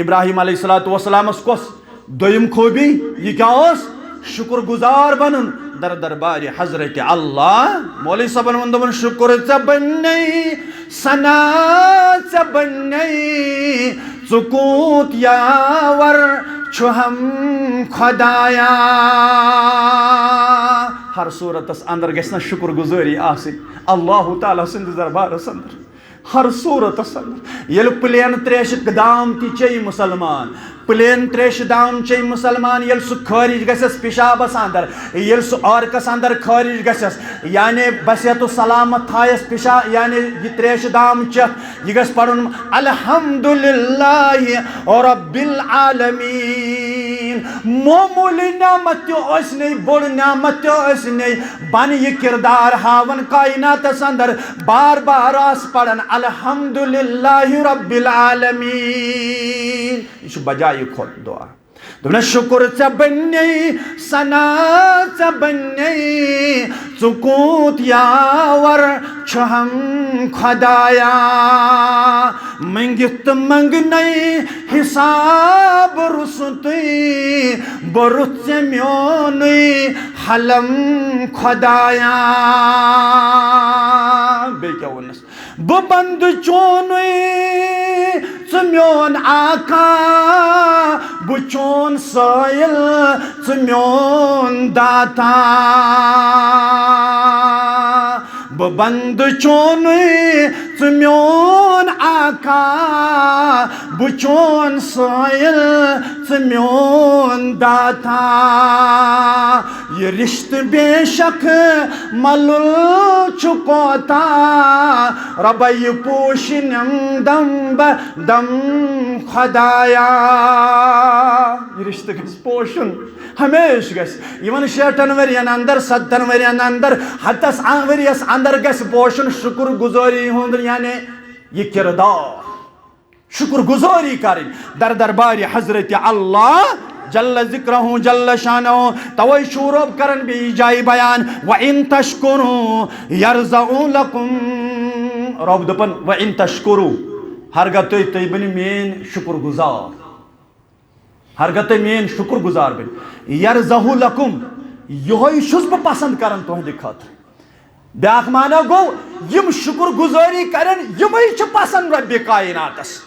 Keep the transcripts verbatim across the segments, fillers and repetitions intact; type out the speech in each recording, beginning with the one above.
ابراہیم علیہ الصلوۃ والسلامس کۄس دوٚیِم خوٗبی؟ یہِ کیٛاہ اوس؟ شُکر گُزار بنُن در دربارِ حضرت اللہ۔ مولوی صٲبن ووٚن، دوٚپُن، شُکر ژےٚ بنے، ثنا ژےٚ بنے، ژٕ کوٗت یاور چھُہم خۄدایا۔ ہر صوٗرتس اندر گژھِ نہ شُکر گُزٲری آسٕنۍ اللہ تعالیٰ سٕنٛدِس دربارس اندر۔ ہر صوٗرتس اندر۔ ییٚلہِ پلین تریشہِ دام تہِ چیٚیہِ مُسلمان، پلین تریشہِ دام چیٚیہِ مُسلمان، ییٚلہِ سُہ خٲرج گژھٮ۪س پِشابس اندر، ییٚلہِ سُہ عٲرقس اندر خٲرج گژھٮ۪س، یعنی بصحت و سلامت تھایس پِشا-، یعنی یہِ تریشہِ دام چٮ۪تھ، یہِ گژھِ پرُن الحمدللہ رب العالمین۔ معموٗلی نعمت تہِ ٲسۍ نَے، بوٚڑ نعمت تہِ ٲسۍ نَے، بن یہِ کردار ہاوان کائناتس اندر، بار بار آس پران الحمدللہ رب العالمین۔ یہِ چھُ بجایہِ خۄد دعا۔ دوٚپنس، شُکر ژےٚ بنے، ثنا ژےٚ بنے، ژٕ کوٗت یاور چھُہم خۄدایا۔ مٔنگِتھ تہٕ منگنے حساب رُسُتُے، بوٚرُتھ ژےٚ میونُے حلم خۄدایا۔ بیٚیہِ کیٛاہ ووٚننس؟ بہٕ بندٕ چونُے، ژٕ میون آقا، بہٕ چون سٲیِل، ژٕ میون داتا۔ بہٕ بندٕ چونُے، ژٕ میون آقا، بہٕ چون سٲیِل، ژٕ میون داتا۔ یہِ رشتہٕ بے شک ملُل چھُ کوتاہ، رۄبا یہِ پوشنم دم بہ دم خۄدایا۔ یہِ رشتہٕ گژھِ پوشُن۔ ہمیشہِ گژھِ یِمن شیٹھن ؤرین اندر، ستتن ؤرین اندر، ہتس ؤریس اندر گژھِ پوشُن شُکر گُزٲری ہُنٛد، یعنی یہِ کردار، شُکر گُزٲری کرٕنۍ در دربارِ حضرت اللہ جل ذکرہ جل شانہ۔ توے چھُ رۄب کران بیٚیہِ جایہِ بیان، "وَإِن تَشْكُرُوا يَرْضَهُ لَكُمْ۔" رۄب دپان، "وَإِن تَشْكُرُوا"، ہرگاہ تُہۍ، تُہۍ بٔنِو میٲنۍ شُکر گُزار۔ ہرگاہ تُہۍ میٲنۍ شُکر گُزار بٔنِو، یرضہ لکم، یِہوٚے چھُس بہٕ پسند کران تُہنٛدِ خٲطرٕ۔ بیاکھ معنی گوٚو، یِم شُکر گُزٲری کرن، یِمے چھِ پسند رۄبِ کائناتس۔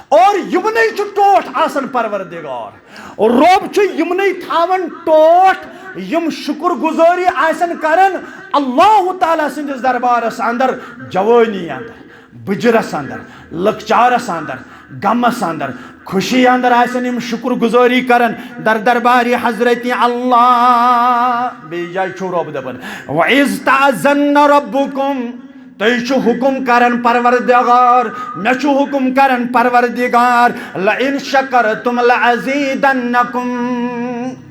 اور یِمنٕے چھُ ٹوٹھ آسان پروردگار۔ رۄب چھُ یِمنٕے تھاوان ٹوٹھ، یِم شُکر گُزٲری آسن کران اللہ تعالیٰ سٕنٛدِس دربارس اندر، جوٲنی اندر۔ بُجرس اندر، لۄکچارس اندر، غمس اندر، خوشی اندر آسن یِم شُکر گُزٲری کران در دربارِ حضرت اللہ۔ بیٚیہِ جایہِ چھُ رۄب دپان، "وَإِذْ تَأَذَّنَ رَبُّكُمْ"، تُہۍ چھِو حُکُم کران پروردگار، مےٚ چھُ حُکُم کران پروردگار، "لَئِن شَكَرْتُمْ لَأَزِيدَنَّكُمْ"۔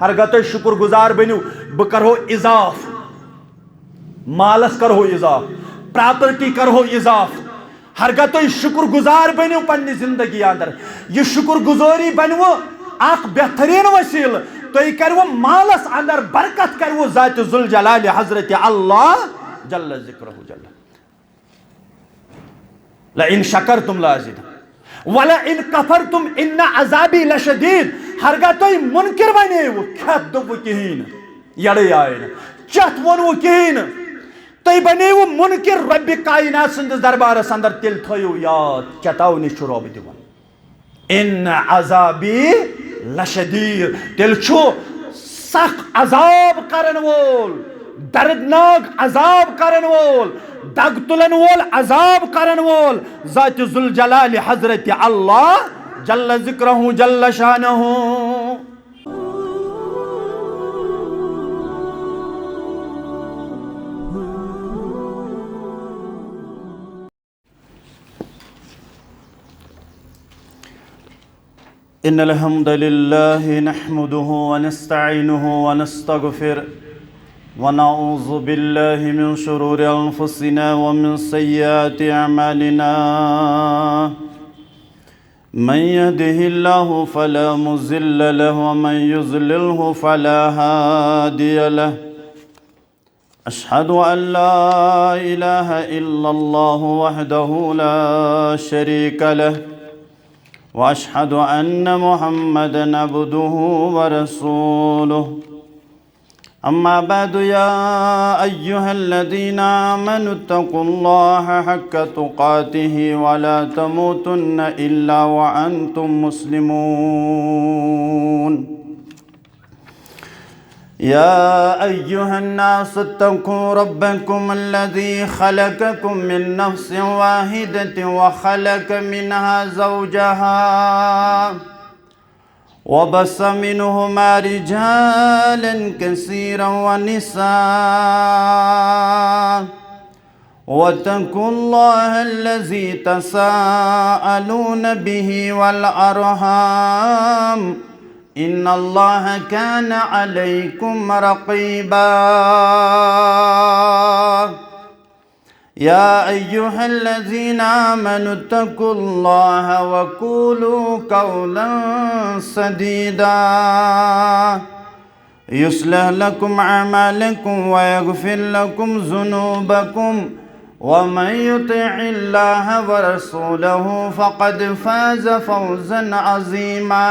ہرگاہ تُہۍ شُکر گُزار بٔنِو، بہٕ کرہو اضافہٕ۔ مالس کرہو اضافہٕ، پراپرٹی کرہو اضافہٕ۔ ہرگاہ تُہۍ شُکر گُزار بٔنِو پننہِ زندگی اندر، یہِ شُکر گُزٲری بنوٕ اکھ بہترین وسیلہٕ۔ تُہۍ کروٕ مالس اندر برکت، کروٕ ذاتِ ذوالجلالِ حضرت اللہ جل ذکرہ جل۔ لَئِن شَكَرْتُمْ لَأَزِيدَنَّكُمْ وَلَئِن كَفَرْتُمْ إِنَّ عَذَابِي لَشَدِيدٌ۔ ہرگاہ تُہۍ مُنکِر بنیوٕ، کھٮ۪تھ دوٚپوٕ کِہیٖنۍ نہٕ، یڑے آیہِ نہٕ، چٮ۪تھ ووٚنوٕ کِہیٖنۍ نہٕ، تُہۍ بنیوٕ مُنکِر رۄبِ کائنات سٕنٛدِس دربارس اندر، تیٚلہِ تھٲیِو یاد، چتاونی چھُ رۄب دِوان۔ ان عذابی لشدید، تیٚلہِ چھُ سخ عذاب کرن وول، دردناک عذاب کرن وول، دگ تُلن وول، عذاب کرن وول ذاتِ ذوالجلالِ حضرت اللہ جل ذکرہ جل شانہ۔ إن الحمد لله نحمده ونستعينه ونستغفره، ونعوذ بالله من شرور أنفسنا ومن سيئات أعمالنا. من يهده الله فلا مضل له، ومن يضلله فلا هادي له. أشهد أن لا إله إلا الله وحده لا شريك له، وأشهد أن محمدا عبده ورسوله. أما بعد، يا أيها الذين آمنوا اتقوا الله حق تقاته ولا تموتن إلا وأنتم مسلمون. يا أيها الناس اتقوا ربكم الذي خلقكم من نفس واحدة وخلق منها زوجها وبث منهما رجالا كثيرا ونساء، واتقوا الله الذي تساءلون به والأرحام، إن الله كان عليكم رقيبا. يا أيها الذين آمنوا اتقوا الله وقولوا قولا سديدا، يصلح لكم أعمالكم ويغفر لكم ذنوبكم، ومن يطع الله ورسوله فقد فاز فوزا عظيما.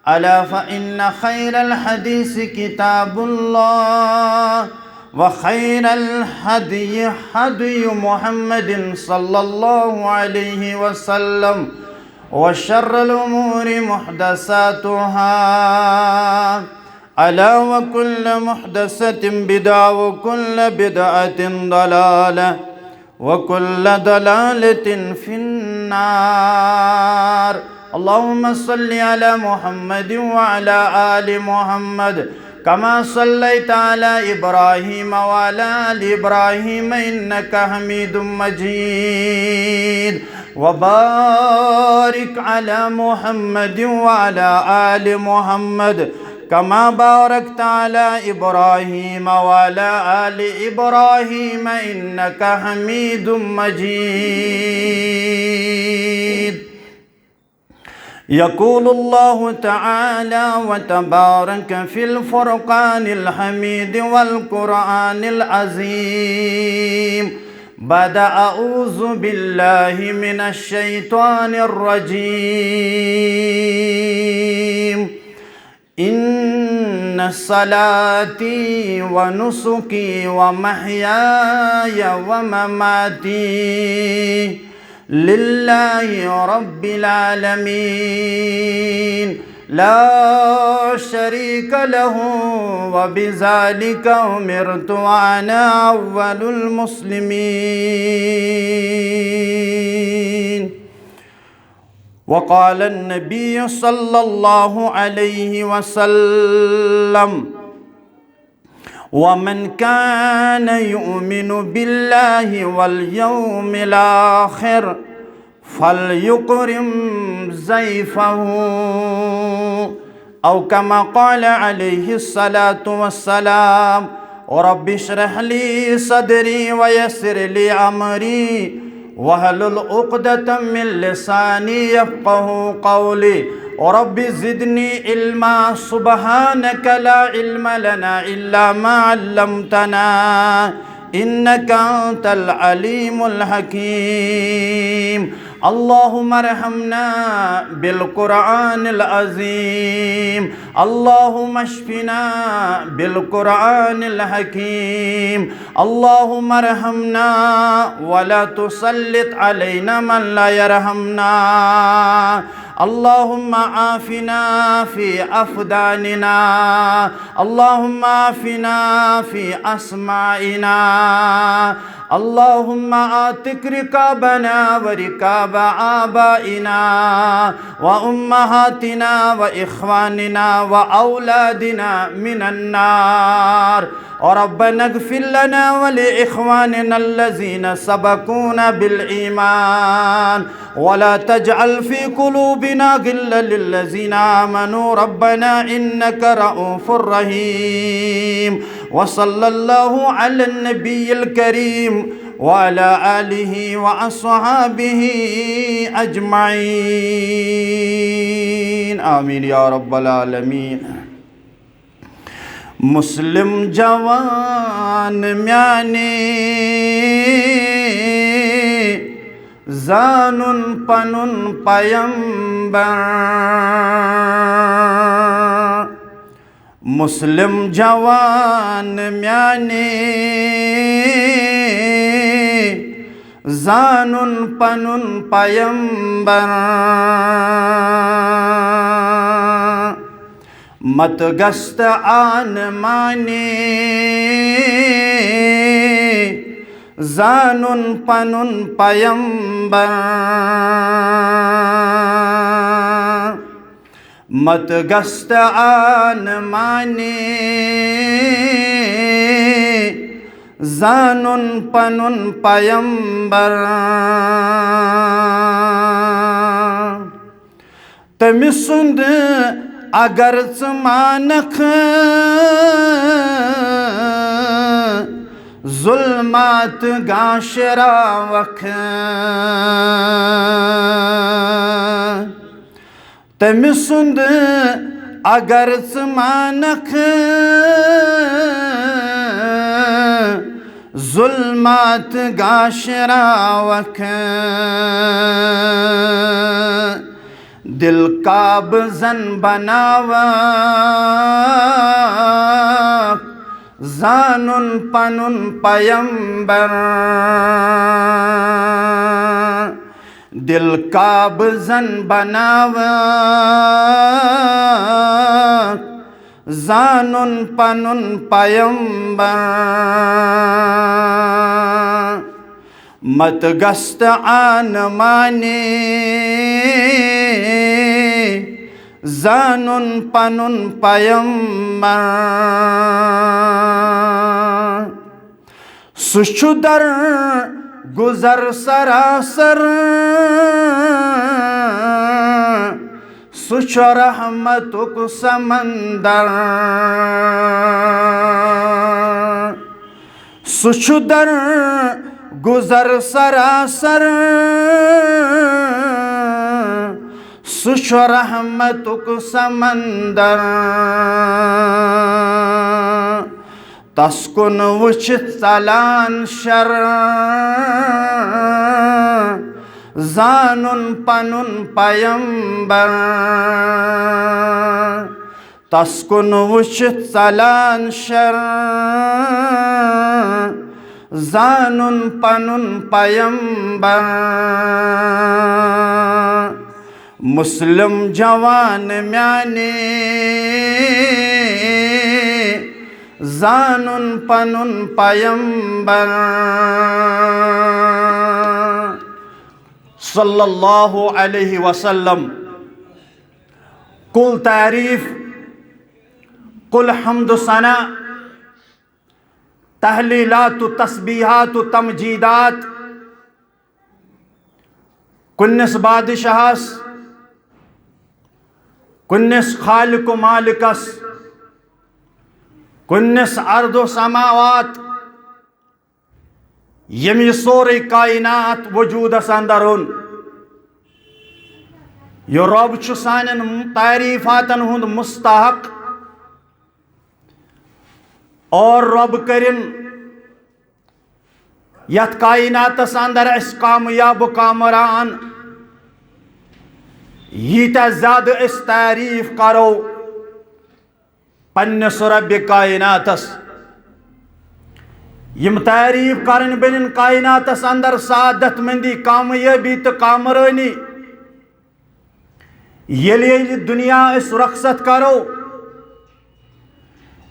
ألا فإن خير الحديث كتاب الله، وخير الهدي هدي محمد صلى الله عليه وسلم، وشر الأمور محدثاتها، ألا وكل محدثة بدعة، وكل بدعة ضلالة، وكل ضلالة في النار. اللهم صل على محمد وعلى آل محمد كما صليت على إبراهيم وعلى آل إبراهيم إنك حميد مجيد، وبارك على محمد وعلى آل محمد كما باركت على إبراهيم وعلى آل إبراهيم إنك حميد مجيد. يقول الله تعالى وتبارك في الفرقان الحميد والقرآن العظيم بعد أعوذ بالله من الشيطان الرجيم. إن صلاتي ونسكي ومحياي ومماتي لله رب العالمين لا شريك له وبذلك أمرت وأنا أول المسلمين. وقال النبي صلى الله عليه وسلم: ومن كان يؤمن بالله واليوم الآخر فليكرم ضيفه، أو كما قال عليه الصلاة والسلام. رب اشرح لي صدري ويسر لي أمري واحلل عقدة من لساني يفقه قولي. رب زدني علما، سبحانك لا علم لنا إلا ما علمتنا إنك أنت العليم الحكيم. اللهم ارحمنا بالقرآن العظيم. اللهم اشفنا بالقرآن الحكيم. اللهم ارحمنا ولا تسلط علينا من لا يرحمنا. اللهم عافنا في أبداننا. اللهم عافنا في أسماعنا. اللهم أعتق رقابنا ورقاب آبائنا وأمهاتنا وإخواننا وأولادنا من النار. ربنا اغفر لنا ولإخواننا الذين سبقونا بالإيمان ولا تجعل في قلوبنا غلا للذين آمنوا ربنا إنك رءوف رحيم. وصلى الله على النبي الكريم وعلى آله وأصحابه أجمعين. آمين يا رب العالمين. مسلم جوان میانہِ، زانُن پنُن پیمبر۔ مسلم جوان میانی، زانُن پنُن پیمبر۔ مت گژھ تہٕ آن مانی، زانُن پنُن پیمبر۔ مت گژھ تہٕ آن مانی، زانُن پنُن پیمبر۔ تٔمۍ سُنٛد اگر ژٕ مانکھ، ظلمات گاشراوکھ۔ تٔمۍ سُنٛد اگر ژٕ مانکھ، ظلمات گاشراوکھ۔ دل قابضن بناوکھ، زانُن پنُن پیمبر۔ دل قابضن بناوکھ، زانُن پنُن پیمبر۔ مت گژھ تہٕ آن مانی، زانُن پنُن پیمبر۔ سُہ چھُ در گُزر سراسر، سُہ چھُ رحمتُک سمندر۔ سُہ چھُ در گُزر سراسر، سُہ چھُ رحمتُک سمندر۔ تس کُن وٕچھِتھ ژلان شر، زانُن پنُن پیمبر۔ تس کُن وٕچھِتھ ژلان شر، زانُن پنُن پیمبر۔ مسلم جوان میانی، زانُن پنُن پیمبر۔ صلی اللہ علیہ وسلم۔ کل تعریف، کل حمد و ثنا، تحلیلات و تسبیحات و تمجیدات، کُنِس بادشاہس، کُنِس خالق و مالکس، کُنِس ارض و سماوات، ییٚمۍ یہِ سورُے کائنات وجوٗدس اندر اوٚن۔ یہِ رۄب چھُ سانٮ۪ن تعریفاتن ہُنٛد مستحق۔ اور رۄب کٔرِن یتھ کائناتس اندر اسہِ کامیاب و کامران۔ ییٖتیٛاہ زیادٕ أسۍ تعریٖف کرو پننِس رۄبِ کائناتس، یِم تعریٖف کرٕنۍ بنن کائناتس اندر سعادت مندی، کامیٲبی تہٕ کامرٲنی۔ ییٚلہِ ییٚلہِ دُنیا أسۍ رۄخصت کرو،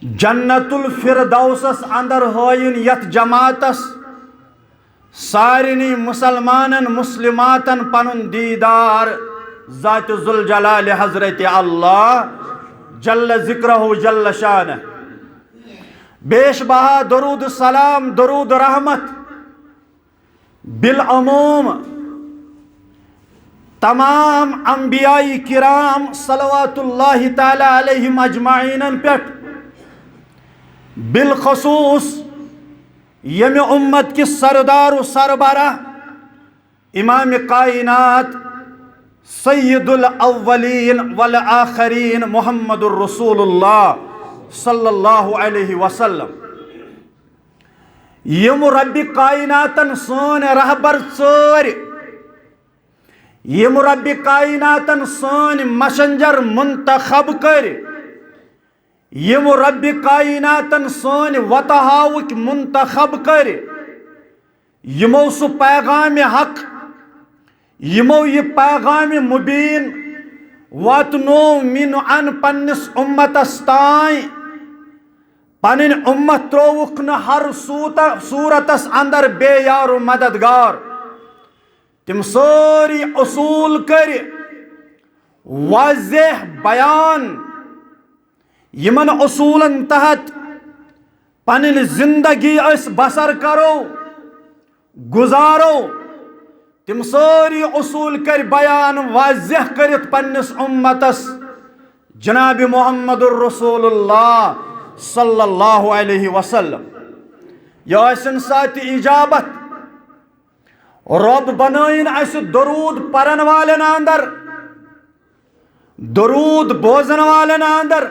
جنت الفردوسس اندر ہٲیِن یتھ جماعتس سارنٕے مسلمانن مسلماتن پنُن دیٖدار ذاتِ ذوالجلالِ حضرت اللہ جل ذکرہ جل شانہ۔ بیش بہا درود سلام، درود رحمت بالعموم تمام انبیاء کرام صلوات اللہ تعالی علیہم اجمعینن پٮ۪ٹھ، بالخصوص ییٚمہِ اُمت کِس سردار و سربراہ امام کائنات سید الاولین والآخرین محمد الرسول اللہ صلی اللہ علیہ وسلم۔ یِم رۄبِ کائناتن سٲنۍ رہبر ژٲرۍ، یِم ربِ کائناتن سٲنۍ میسنجر منتخب کٔرۍ، یِم ربِ کائناتن سٲنۍ وتہٕ ہاوٕکۍ منتخب کٔرۍ، یِمو سُہ پیغامِ حق، یِمو یہِ پیغامِ مبین واتنوو مِنَ عن پننِس اُمتس تام۔ پنٕنۍ اُمت ترووُکھ نہٕ ہر صوٗت-، صوٗرتس اندر بے یار و مددگار۔ تِم سٲری اصوٗل کٔرۍ واضح بیان۔ یِمن اصوٗلن تحت پنٕنۍ زندگی أسۍ بسر کرو، گزارو، تِم سٲری اصوٗل کٔرۍ بیان واضح کٔرِتھ پننِس اُمتس جناب محمد رسول اللہ صلی اللہ علیہ وسلم۔ یہِ ٲسِن ساتہِ اجابت۔ رۄب بنٲیِن اَسہِ درود پرن والٮ۪ن اندر، درود بوزن والٮ۪ن اندر،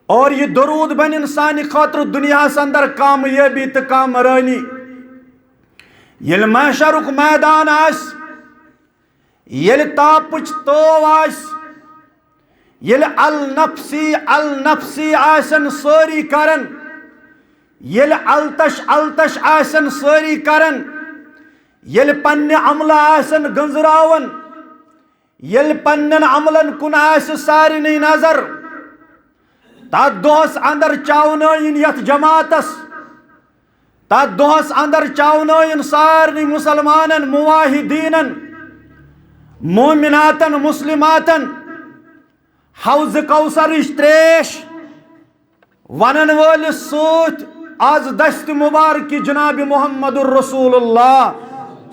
اور یہِ درود بنہِ انسانہِ خٲطرٕ دنیاہس اندر کامیٲبی تہٕ کامرٲنی۔ ییٚلہِ محشرُک میدان آسہِ، ییٚلہِ تاپٕچ تٲو آسہِ، ییٚلہِ النفسی النفسی آسن سٲری کران، ییٚلہِ التش التش آسن سٲری کران، ییٚلہِ پننہِ عملہٕ آسن گنزراوان، ییٚلہِ پننٮ۪ن عملن کُن آسہِ سارنٕے نظر، تتھ دۄہس اندر چاونٲیِن یتھ جماعتس، تتھ دۄہس اندر چاونٲیِن سارنٕے مسلمانن، موحدینن، مومناتن، مسلماتن حوض کوثرٕچ تریش ونن وٲلِس سۭتۍ از دست مبارک جناب محمد رسول اللہ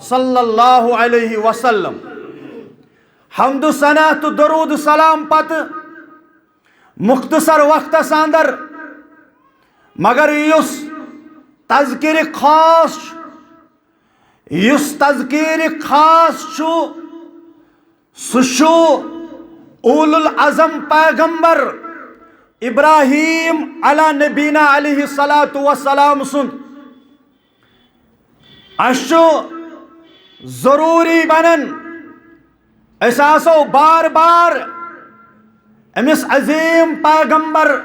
صلی اللہ علیہ وسلم۔ حمد و ثنا تہٕ درود سلام پتہٕ مختصر وقتس اندر، مگر یُس تذکرِ خاص چھُ، یُس تذکرِ خاص چھُ، سُہ چھُ اولو العزم پیغمبر ابراہیم علی نبینا علیہ الصلوۃ والسلام سُنٛد۔ اَسہِ چھُ ضروٗری بنان أسۍ آسو بار بار أمِس عظیٖم پیغمبر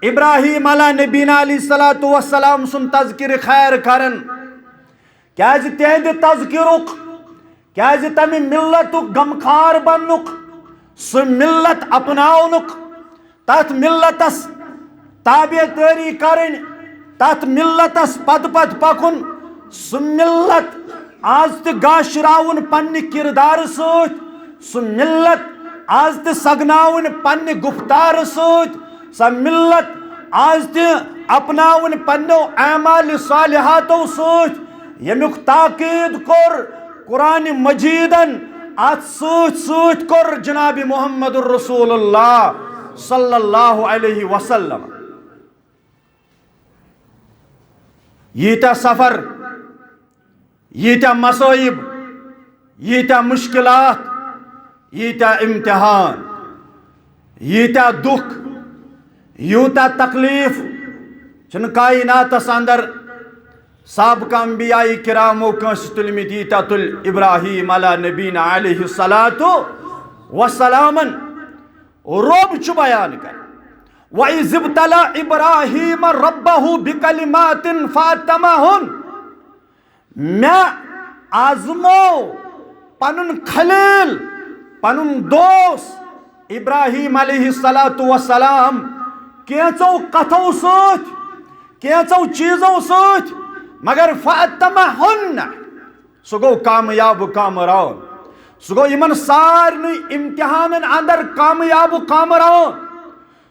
ابراہیم علی نبینا علیہ الصلوۃ والسلام سُنٛد تذکرِ خیر کران۔ کیازِ تِہنٛدِ تذکرُک، کیازِ تمہِ ملتُک غمخار بننُک، سُہ ملت اپناونُک، تتھ ملتس تابع دٲری کرٕنۍ، تتھ ملتس پتہٕ پتہٕ پکُن، سُہ ملت از تہِ گاشراوُن پننہِ کردارٕ سۭتۍ، سُہ ملت از تہِ سگناوٕنۍ پننہِ گفتارٕ سۭتۍ، سۄ ملت از تہِ اپناوٕنۍ پننیو اعمال صالحاتو سۭتۍ، ییٚمیُک تاکید کوٚر قرآن مجیدن، اتھ سۭتۍ سۭتۍ کوٚر جناب محمد رسول اللہ صلی اللہ علیہ وسلم۔ ییٖتیٛاہ سفر، ییٖتیٛاہ مصائب، ییٖتیٛاہ مشکلات، ییٖتیٛاہ امتحان، ییٖتیٛاہ دُکھ، یوٗتاہ تکلیف چھُنہٕ کائناتس اندر سابقہ انبیاء کرامو کٲنٛسہِ تُلمٕتۍ، ییٖتیٛاہ تُلۍ ابراہیم علی نبینا علیہ الصلوۃ والسلامن۔ رۄب چھُ بیان کران، وَإِذِ ابْتَلَىٰ إِبْرَاهِيمَ رَبُّهُ بِكَلِمَاتٍ فَأَتَمَّهُنَّ۔ مےٚ آزمو پنُن خلیل، پنُن دوست ابراہیم علیہ الصلوۃ والسلام کینٛژو کتھو سۭتۍ، کینٛژو چیٖزو سۭتۍ، مگر فَأَتَمَّهُنَّ، سُہ گوٚو کامیاب و کامران۔ سُہ گوٚو یِمن سارنٕے امتحانن اندر کامیاب و کامران۔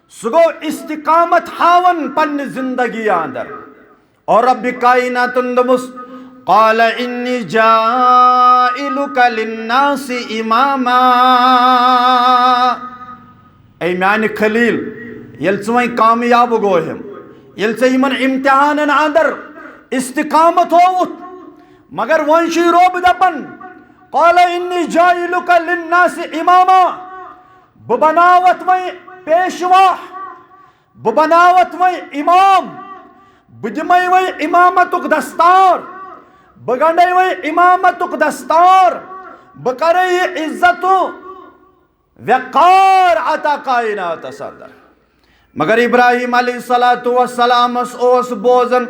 سُہ گوٚو استقامت ہاوان پننہِ زندگی اندر۔ اور رب کائناتن دوٚپمس، "قال انی جاعلک للناس اماما۔" اے میانہِ خلیل، ییٚلہِ ژٕ وۄنۍ کامیاب گوہم، ییٚلہِ ژےٚ یِمن امتحانن اندر استقامت ہووُتھ، مگر وۄنۍ چھُے رۄب دپان، "قال انی جاعلک للناس اماما"، بہٕ بناوتھ وۄنۍ پیشوا، بہٕ بناوتھ وۄنۍ امام، بہٕ دِمے وۄنۍ امامتُک دستار، بہٕ گنڈے وۄنۍ امامتُک دستار، بہٕ کرٕ یہِ عزت و وقار عطا کائناتس اندر۔ مگر ابراہیم علیہ الصلوۃ والسلامس اوس بوزان،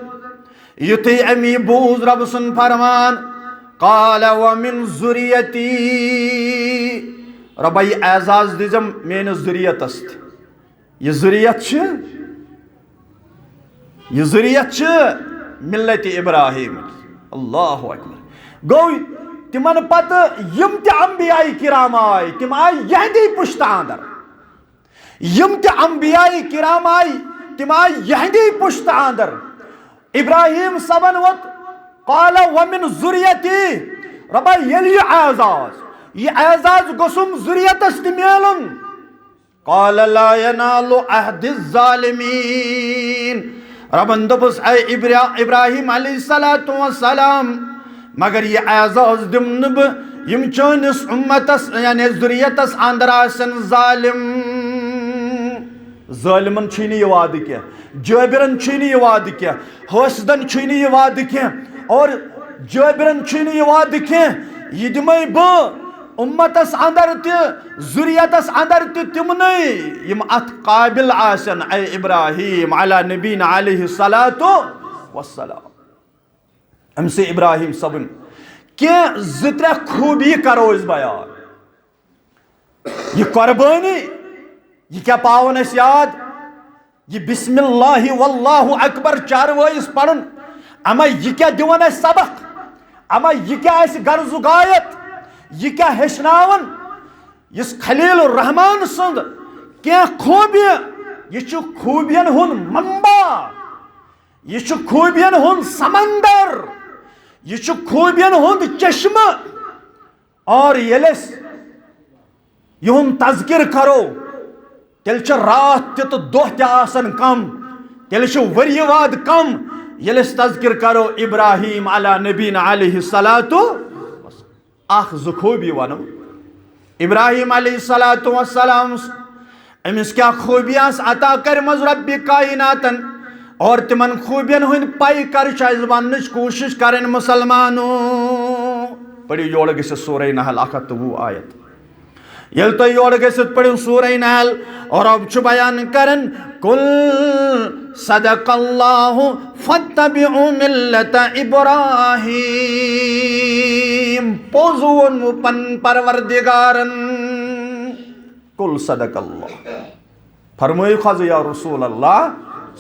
یُتھُے أمۍ یہِ بوٗز رۄب سُنٛد فرمان، قال ومن ذریتی، رۄبا، یہِ اعزاز دِژم میٲنِس ذُریتس تہِ۔ یہِ ذُریت چھِ، یہِ ذُریت چھِ ملت ابراہیم۔ اللہ اکبر۔ گوٚو، تِمن پتہٕ یِم تہِ انبیاء کرام آے، تِم آے یہندی پشتہٕ اندر۔ یِم تہِ انبیاء کرام آے، تِم آے یہندی پشتہٕ اندر۔ ابراہیم صٲبن ووٚت، قال ومن ذریتی، رۄبا، ییٚلہِ یہِ اعزاز، یہِ اعزاز گوٚژھُم ذُریتس تہِ میلُن۔ قال لا ينال عهد الظالمين۔ رۄبن دوٚپُس، اے ابرا-، ابراہیم علیہ الصلوۃ والسلام، مگر یہِ اعزاز دِمہٕ نہٕ بہٕ یِم چٲنِس اُمتس، یعنی ذُریتس اندر آسن ظالم۔ ظٲلمن چھُے نہٕ یہِ وعدٕ کینٛہہ، جٲبرن چھُے نہٕ یہِ وعدٕ کینٛہہ، حٲسدن چھُے نہٕ یہِ وعدٕ کینٛہہ، اور جٲبرن چھُے نہٕ یہِ وعدٕ کینٛہہ۔ یہِ دِمے بہٕ اُمتس اندر تہِ، ذُریتس اندر تہِ تِمنٕے، یِم اتھ قابل آسن، اے ابراہیم علی نبینا علیہ الصلوۃ والسلام۔ أمۍ سٕے ابراہیم صٲبٕنۍ کینٛہہ زٕ ترٛےٚ خوٗبی کرو أسۍ بیان۔ یہِ قۄربٲنی، یہِ کیٛاہ پاوان اَسہِ یاد؟ یہِ بسم اللہ واللہ اکبر چاروٲیِس پرُن، اما یہِ کیٛاہ دِوان اَسہِ سبق؟ اما یہِ کیٛاہ اَسہِ غرض و غایت؟ یہِ کیٛاہ ہیٚچھناوان؟ یُس خلیل الرحمان سُنٛد کینٛہہ خوٗبی، یہِ چھُ خوٗبین ہُنٛد منبع، یہِ چھُ خوٗبین ہُنٛد سمندر، یہِ چھُ خوٗبین ہُنٛد چشمہٕ۔ اور ییٚلہِ أسۍ یِہُنٛد تذکر کرو، تیٚلہِ چھِ راتھ تہِ تہٕ دۄہ تہِ آسان کم، تیٚلہِ چھِ ؤری واد کم، ییٚلہِ أسۍ تذکر کرو ابراہیم علی نبینا علیہ الصلوۃ۔ اکھ زٕ خوٗبی ونو ابراہیم علیہ الصلوۃ والسلام، أمِس کیٛاہ خوٗبی آسہٕ عطا کٔرمٕژ رۄبِ کائناتن، اور تِمن خوٗبین ہٕنٛدۍ پَے کر چھِ اَسہِ وننٕچ کوٗشِش کرٕنۍ مُسلمانو۔ پٔرِو یورٕ گٔژھِتھ سورہ نحل، اکھ ہتھ تہٕ وُہ آیت۔ ییٚلہِ تُہۍ یورٕ گٔژھِتھ پٔرِو سورہ نحل، رۄب چھُ بیان کران، قل صدق اللہ فاتبعوا ملت ابراہیم۔ پوٚز ووٚنمُت پنُن پروردگارن۔ قل صدق اللہ۔ فرمٲیِو حظ یا رسول اللہ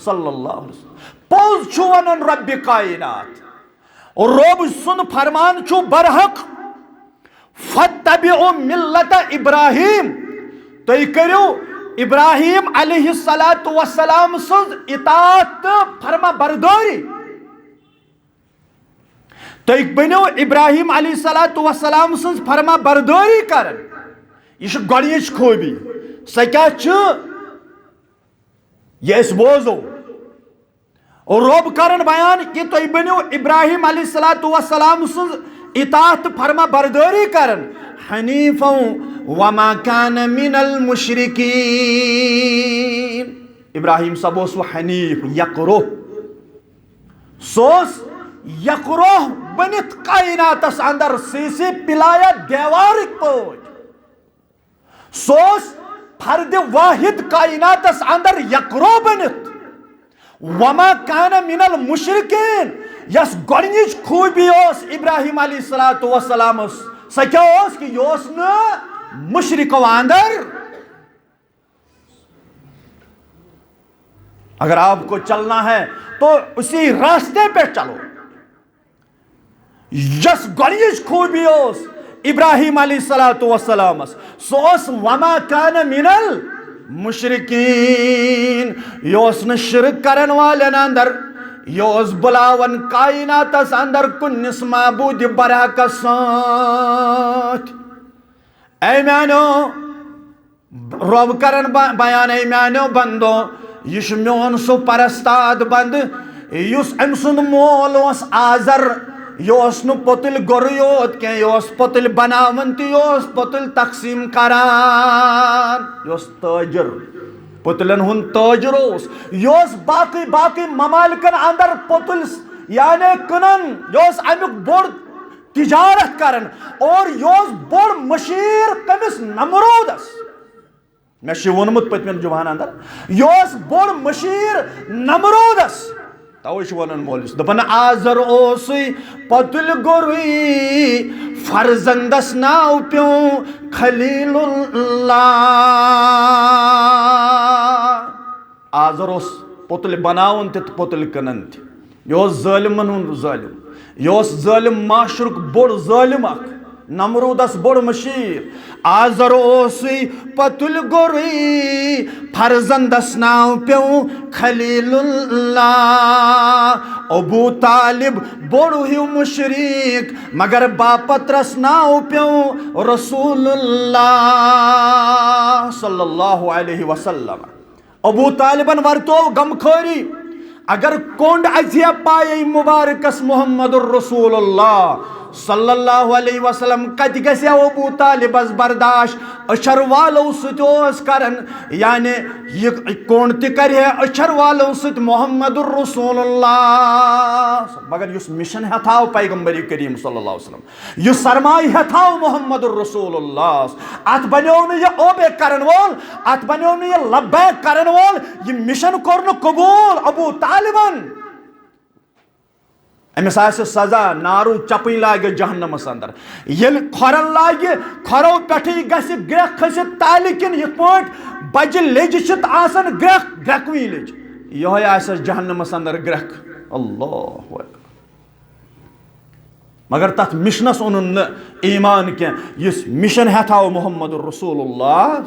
صلی اللہ علیہ وسلم۔ پوٚز چھُ وَنان رۄبِ کائنات۔ رۄب سُنٛد فرمان چھُ برحق۔ فاتبعوا ملت ابراہیم۔ تُہۍ کٔرِو ابراہیم علیہ الصلوۃ والسلام سٕنٛز اطاعت تہٕ فرما بردٲری۔ تُہۍ بٔنِو ابراہیم علیہ الصلوۃ والسلام سٕنٛز فرما بردٲری کران۔ یہِ چھِ گۄڈٕنِچ خوٗبی۔ سۄ کیٛاہ چھِ؟ یہِ أسۍ بوزو۔ رۄب کران بیان کہِ تُہۍ بٔنِو ابراہیم علیہ الصلوۃ والسلام سٕنٛز اطاعت تہٕ فرما بردٲری کران۔ حنیفا وما کان من المشرکین۔ ابراہیم صٲب اوس وۄنۍ حنیف، یکروہ۔ سُہ اوس یکروہ بٔنِتھ کائناتس اندر سیٖسے پلایا دیوارٕکۍ پٲٹھۍ۔ سُہ اوس فرد واحد کائناتس اندر یکروہ بٔنِتھ۔ وما کان من المشرکین۔ یس گۄڈنِچ خوٗبی اوس ابراہیم علیہ الصلوۃ والسلامس، سۄ کیٛاہ اوس؟ کہِ یہِ اوس نہٕ مشرکو اندر۔ اگر آپ کو چلنا ہے تو اسی راستے پہ چلو۔ یس گۄڈنِچ خوٗبی اوس ابراہیم علیہ الصلوۃ والسلامس، سُہ اوس وما کان من المشرکین۔ یہِ اوس نہٕ شرک کرن والٮ۪ن اندر، یہِ اوس بُلاوان کائناتس اندر کُنِس معبوٗدِ برحقس سۭتۍ۔ اے میانیو، رۄب کرن ب-، بیان، اے میانیو بندو، یہِ چھُ میون سُہ پرستاد بندٕ یُس أمۍ سُنٛد مول اوس آزر۔ یہِ اوس نہٕ پوٚتُلۍ گۄرُے یوت کینٛہہ، یہِ اوس پوٚتُلۍ بناوان تہٕ یہِ اوس پوٚتُلۍ تقسیٖم کران۔ یہِ اوس تٲجِر، پوٚتُلٮ۪ن ہُنٛد تٲجِر اوس۔ یہِ اوس باقٕے باقٕے ممالکن اندر پوٚتُلۍ س-، یعنی کٕنان۔ یہِ اوس امیُک بوٚڑ تجارت کران، اور یہِ اوس بوٚڑ مشیر کٔمِس؟ نمرودس۔ مےٚ چھُ یہِ ووٚنمُت پٔتمٮ۪ن جمعہن اندر، یہِ اوس بوٚڑ مشیر نمرودس۔ توے چھُ ونان مولوی صٲب، دپان، آزر اوسُے پۄتُلۍ گوٚرُے، فرزندس ناو پیوٚو خلیل اللہ۔ آزر اوس پۄتُلۍ بناوان تہِ تہٕ پۄتُلۍ کٕنان تہِ۔ یہِ اوس ظٲلمن ہُنٛد ظٲلم۔ یہِ اوس ظٲلم معاشرُک بوٚڑ ظٲلم اکھ۔ نمرودس بوٚڑ مشیر۔ آزر اوسُے پۄتُلۍ گوٚرُے، فرزندس ناو پیوٚو خلیل اللہ۔ ابو طالب بوٚڑ ہیوٗ مشرک، مگر باپترس ناو پیوٚو رسول اللہ صلی اللہ علیہ وسلم۔ ابو طالبن ورتو غمخوری۔ اگر کونڈ اژِ ہا پایے مبارکس محمد الرسول اللہ صلی اللہ علیہ وسلم، کتہِ گژھِ ہا ابو طالبس برداشت؟ أچھر والو سۭتۍ اوس کران، یعنی یہِ کونڈ تہِ کرِ ہا أچھر والو سۭتۍ محمد الرسول اللہ۔ مگر یُس مشن ہیتھاو پیغمبر کریم صلی اللہ علیہ وسلم، یہِ سرمایہ ہیتھاو محمد الرسول اللہ، اتھ بنیو نہٕ یہِ اوبے کرن وول، اتھ بنیو نہٕ یہِ لبیک کرن وول، یہِ مشن کوٚر نہٕ قبول ابو طالبن۔ أمِس آسہِ سزا، نارو چپٕنۍ لاگہِ جہنمس اندر۔ ییٚلہِ کھۄرن لاگہِ، کھۄرو پٮ۪ٹھٕے گژھِ گرٛٮ۪کھ کھٔسِتھ تالہِ کِنۍ، یِتھ پٲٹھۍ بجہِ لیٚجہِ چھِ آسان گرٛٮ۪کھ، گرٛٮ۪کوٕنۍ لیٚج، یِہوٚے آسٮ۪س جہنمس اندر گرٛٮ۪کھ۔ اللہ اکبر۔ مگر تتھ مشنس اونُن نہٕ ایمان کینٛہہ، یُس مشن ہیتھاو محمد رسول اللہ۔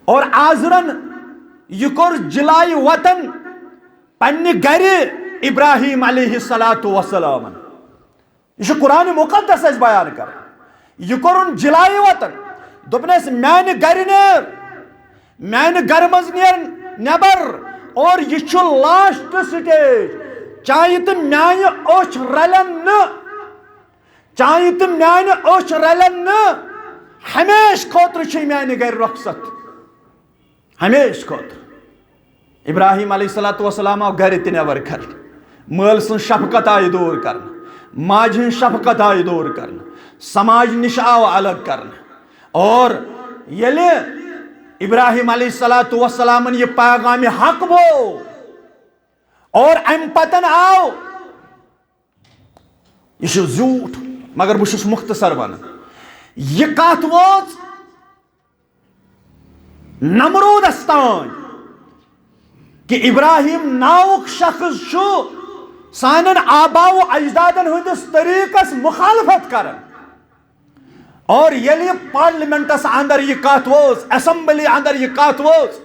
اور آزرن یہِ کوٚر جلایہِ وطن پننہِ گرِ ابراہیم علیہ الصلوۃ والسلامن۔ یہِ چھُ قرآن مقدس اَسہِ بیان کران۔ یہِ کوٚرُن جلایہِ وطن۔ دوٚپنَس، "میانہِ گرِ نیر، میانہِ گرِ منٛز نیر نٮ۪بر، اور یہِ چھُ لاسٹ سٹیج۔ چانہِ تہٕ میانہِ أچھ رلن نہٕ، چانہِ تہٕ میانہِ أچھ رلن نہٕ۔ ہمیشہٕ خٲطرٕ چھے میانہِ گرِ رۄخصت۔" ہمیشہٕ خٲطرٕ۔ ابراہیم علیہ الصلوۃ والسلام آو گرِ تہِ نٮ۪بر کرنہٕ۔ مٲلۍ سٕنٛز شفقت آیہِ دوٗر کرنہٕ، ماجہِ ہٕنٛز شفقت آیہِ دوٗر کرنہٕ، سماج نِش آو الگ کرنہٕ۔ اور ییٚلہِ ابراہیم علیہ الصلوۃ والسلامن یہِ پیغام حق بوو، اور امہِ پتن آو، یہِ چھُ زیوٗٹھ، مگر بہٕ چھُس مختصر ونان، یہِ کتھ وٲژ نمرودس تام کہ ابراہیم ناوُک شخص چھُ سانٮ۪ن آبا و اجدادن ہٕنٛدِس طریٖقس مخالفت کران۔ اور ییٚلہِ یہِ پارلیمنٹس اندر یہِ کتھ وٲژ، اسمبلی اندر یہِ کتھ وٲژ،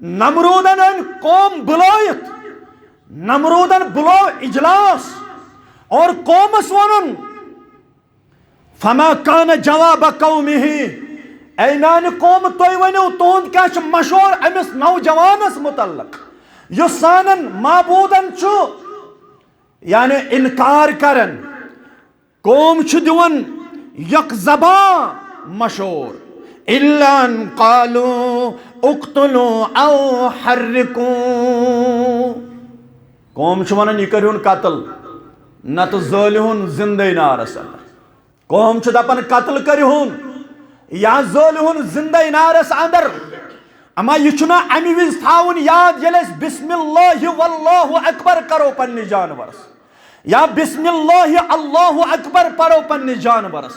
نمرودن أنۍ قوم بُلٲوِتھ، نمرودن بُلوو اجلاس اور قومس ووٚنُن، فما کان جواب قومہ، اے میانہِ قوم، تُہۍ ؤنِو، تُہُنٛد کیٛاہ چھُ مشورٕ أمِس نوجوانس متعلق، یُس سانٮ۪ن معبوٗدن چھُ، یعنی، انکار کران؟ قوم چھُ دِوان یک زبان مشورٕ، الا ان قالوا اقتلوا او حرقوا۔ قوم چھُ ونان، یہِ کٔرِہُن قتل، نتہٕ زٲلِہُن زندے نارس اندر۔ قوم چھُ دپان، قتل کٔرِہُن یا زٲلِہُن زندے نارس اندر۔ اما یہِ چھُنہ امہِ وِزِ تھاوُن یاد، ییٚلہِ أسۍ بسم اللہ واللہ اکبر کرو پننِس جانورس، یا بسم اللہ اللہ اکبر پرو پننِس جانورس۔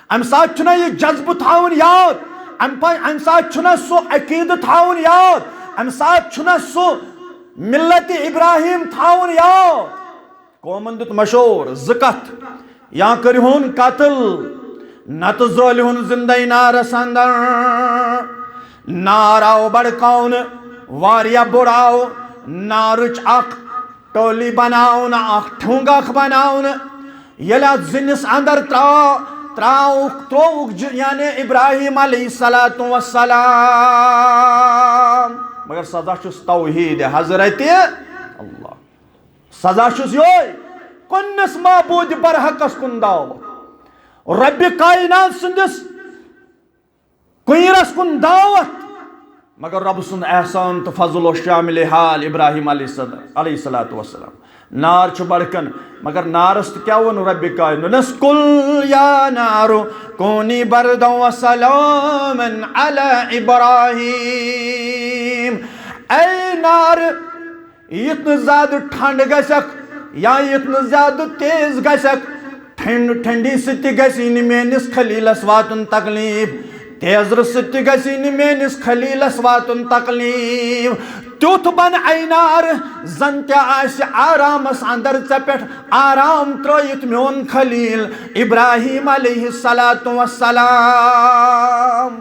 امہِ ساتہٕ چھُنہ یہِ جذبہٕ تھاوُن یاد، امہِ پا-، امہِ ساتہٕ چھُنہ سُہ عقیدٕ تھاوُن یاد، امہِ ساتہٕ چھُنہ سُہ ملت ابراہیم تھاوُن یاد۔ قومن دیُت مشورٕ، زٕ کتھ، یا کٔرِہُن قتل، نتہٕ زٲلِہُن زندے نارس اندر۔ نار آو بڑکاونہٕ، واریاہ بوٚڑ آو نارٕچ اکھ ٹولی بناونہٕ، اکھ ٹھونٛگ اکھ بناونہٕ۔ ییٚلہِ اتھ زِنِس اندر ترٛاو، ترٛاوُکھ، ترٛووُکھ جِ-، یعنی ابراہیم علیہ الصلوۃ والسلام۔ مگر سزا چھُس توحید حضرت اللہ۔ سزا چھُس یِہوٚے، کُنِس معبوٗد برحقس کُن دعوت، رۄبِ کائنات سٕنٛدِس کُنِس کُن دعوت، مگر رۄب سُنٛد احسان تہٕ فضل اوس شامل حال ابراہیم علیہ السلام، علیہ الصلوۃ والسلام۔ نار چھُ بڑکن، مگر نارس تہِ کیٛاہ ووٚن رۄبِ کائناتن؟ دوٚپنس، "قل یا نار کونی بردا و سلاما علی ابراہیم۔" اے نار، یُتھ نہٕ زیادٕ ٹھنڈ گژھکھ یا یُتھ نہٕ زیادٕ تیز گژھکھ، ٹھنڈ ٹھنڈی سۭتۍ تہِ گژھی نہٕ میٲنِس خلیلس واتُن تکلیف، تیزرٕ سۭتۍ تہِ گژھی نہٕ میٲنِس خلیلس واتُن تکلیف۔ تیُتھ بن اے نار، زن تہِ آسہِ آرامس اندر ژےٚ پٮ۪ٹھ آرام ترٲیِتھ میون خلیل ابراہیم علیہ الصلوۃ والسلام۔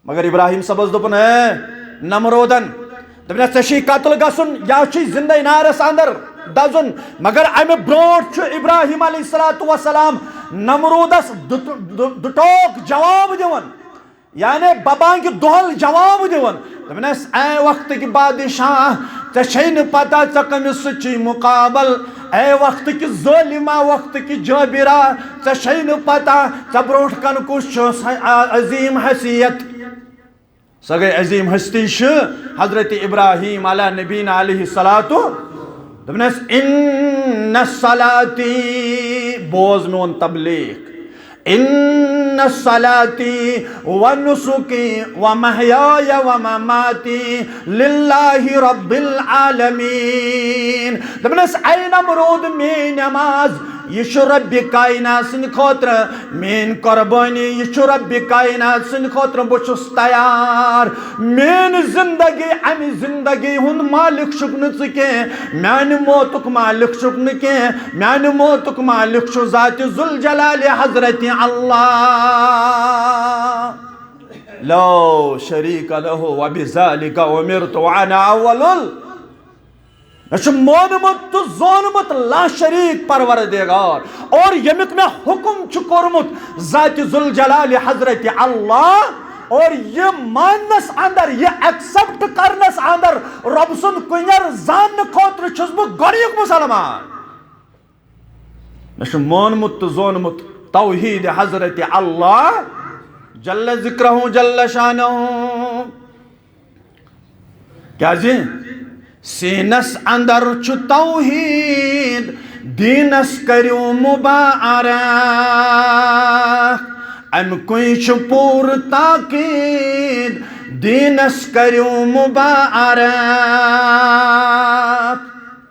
مگر ابراہیم صٲبس دوٚپُن، "اے نمرودن"، دوٚپنس، "ژےٚ چھُے قتل گژھُن یا چھُے زندے نارس اندر دزُن؟" مگر امہِ برونٹھ چھُ ابراہیم علیہ الصلوۃ والسلام نمرودس دُت-، دُ-، دُٹوک جواب دِوان، یعنی ببانگہِ دۄہل جواب دِوان۔ دوٚپنس، "اے وقتٕکۍ بادشاہ، ژےٚ چھے نہٕ پتہ ژےٚ کٔمِس سۭتۍ چھُے مُقابل؟ اے وقتٕکۍ ظٲلما، وقتٕکۍ جٲبرا، ژےٚ چھے نہٕ پتہ ژےٚ برونٹھ کن کُس چھُ، سۄ عظیم حیثیت۔" سۄ گٔے عظیم ہستی چھِ حضرت ابراہیم علی نبینا علیہ الصلوۃ۔ دوٚپنس، "ان صلاتی"، بوز میون تبلیغ، "ان صلاتی و نسکی و محیای و مماتی للہ رب العالمین۔" دوٚپنس، اے نمرود، میٲنۍ نماز، یہِ چھُ ربِ کائنات سٕنٛدِ خٲطرٕ، میٲنۍ قربٲنی، یہِ چھُ ربِ کائنات سٕنٛدِ خٲطرٕ، بہٕ چھُس تیار۔ میٲنۍ زندگی، امہِ زندگی ہُنٛد مالک چھُکھ نہٕ ژٕ کینٛہہ، میانہِ موتُک مالک چھُکھ نہٕ کینٛہہ، میانہِ موتُک مالک چھُ ذاتِ ذوالجلال حضرت اللہ۔ لا شریک لہ وبذالک امرت وانا اول ال-، مےٚ چھُ مونمُت تہٕ زونمُت لا شریک پروردگار، اور ییٚمیُک مےٚ حکم چھُ کوٚرمُت ذاتِ ذوالجلال حضرت اللہ، اور یہِ ماننس اندر، یہِ ایکسپٹ کرنس اندر، رۄب سُنٛد کُنٮ۪ر زاننہٕ خٲطرٕ چھُس بہٕ گۄڈٕنیُک مُسلمان۔ مےٚ چھُ مونمُت تہٕ زونمُت توحید حضرت اللہ جل ذکرہ جل شانہ۔ کیازِ؟ سیٖنس اندر چھُ توحید، دیٖنس کٔرِو مبارک۔ امہِ کُے چھُ پوٗرٕ تاکید، دیٖنس کٔرِو مبارک۔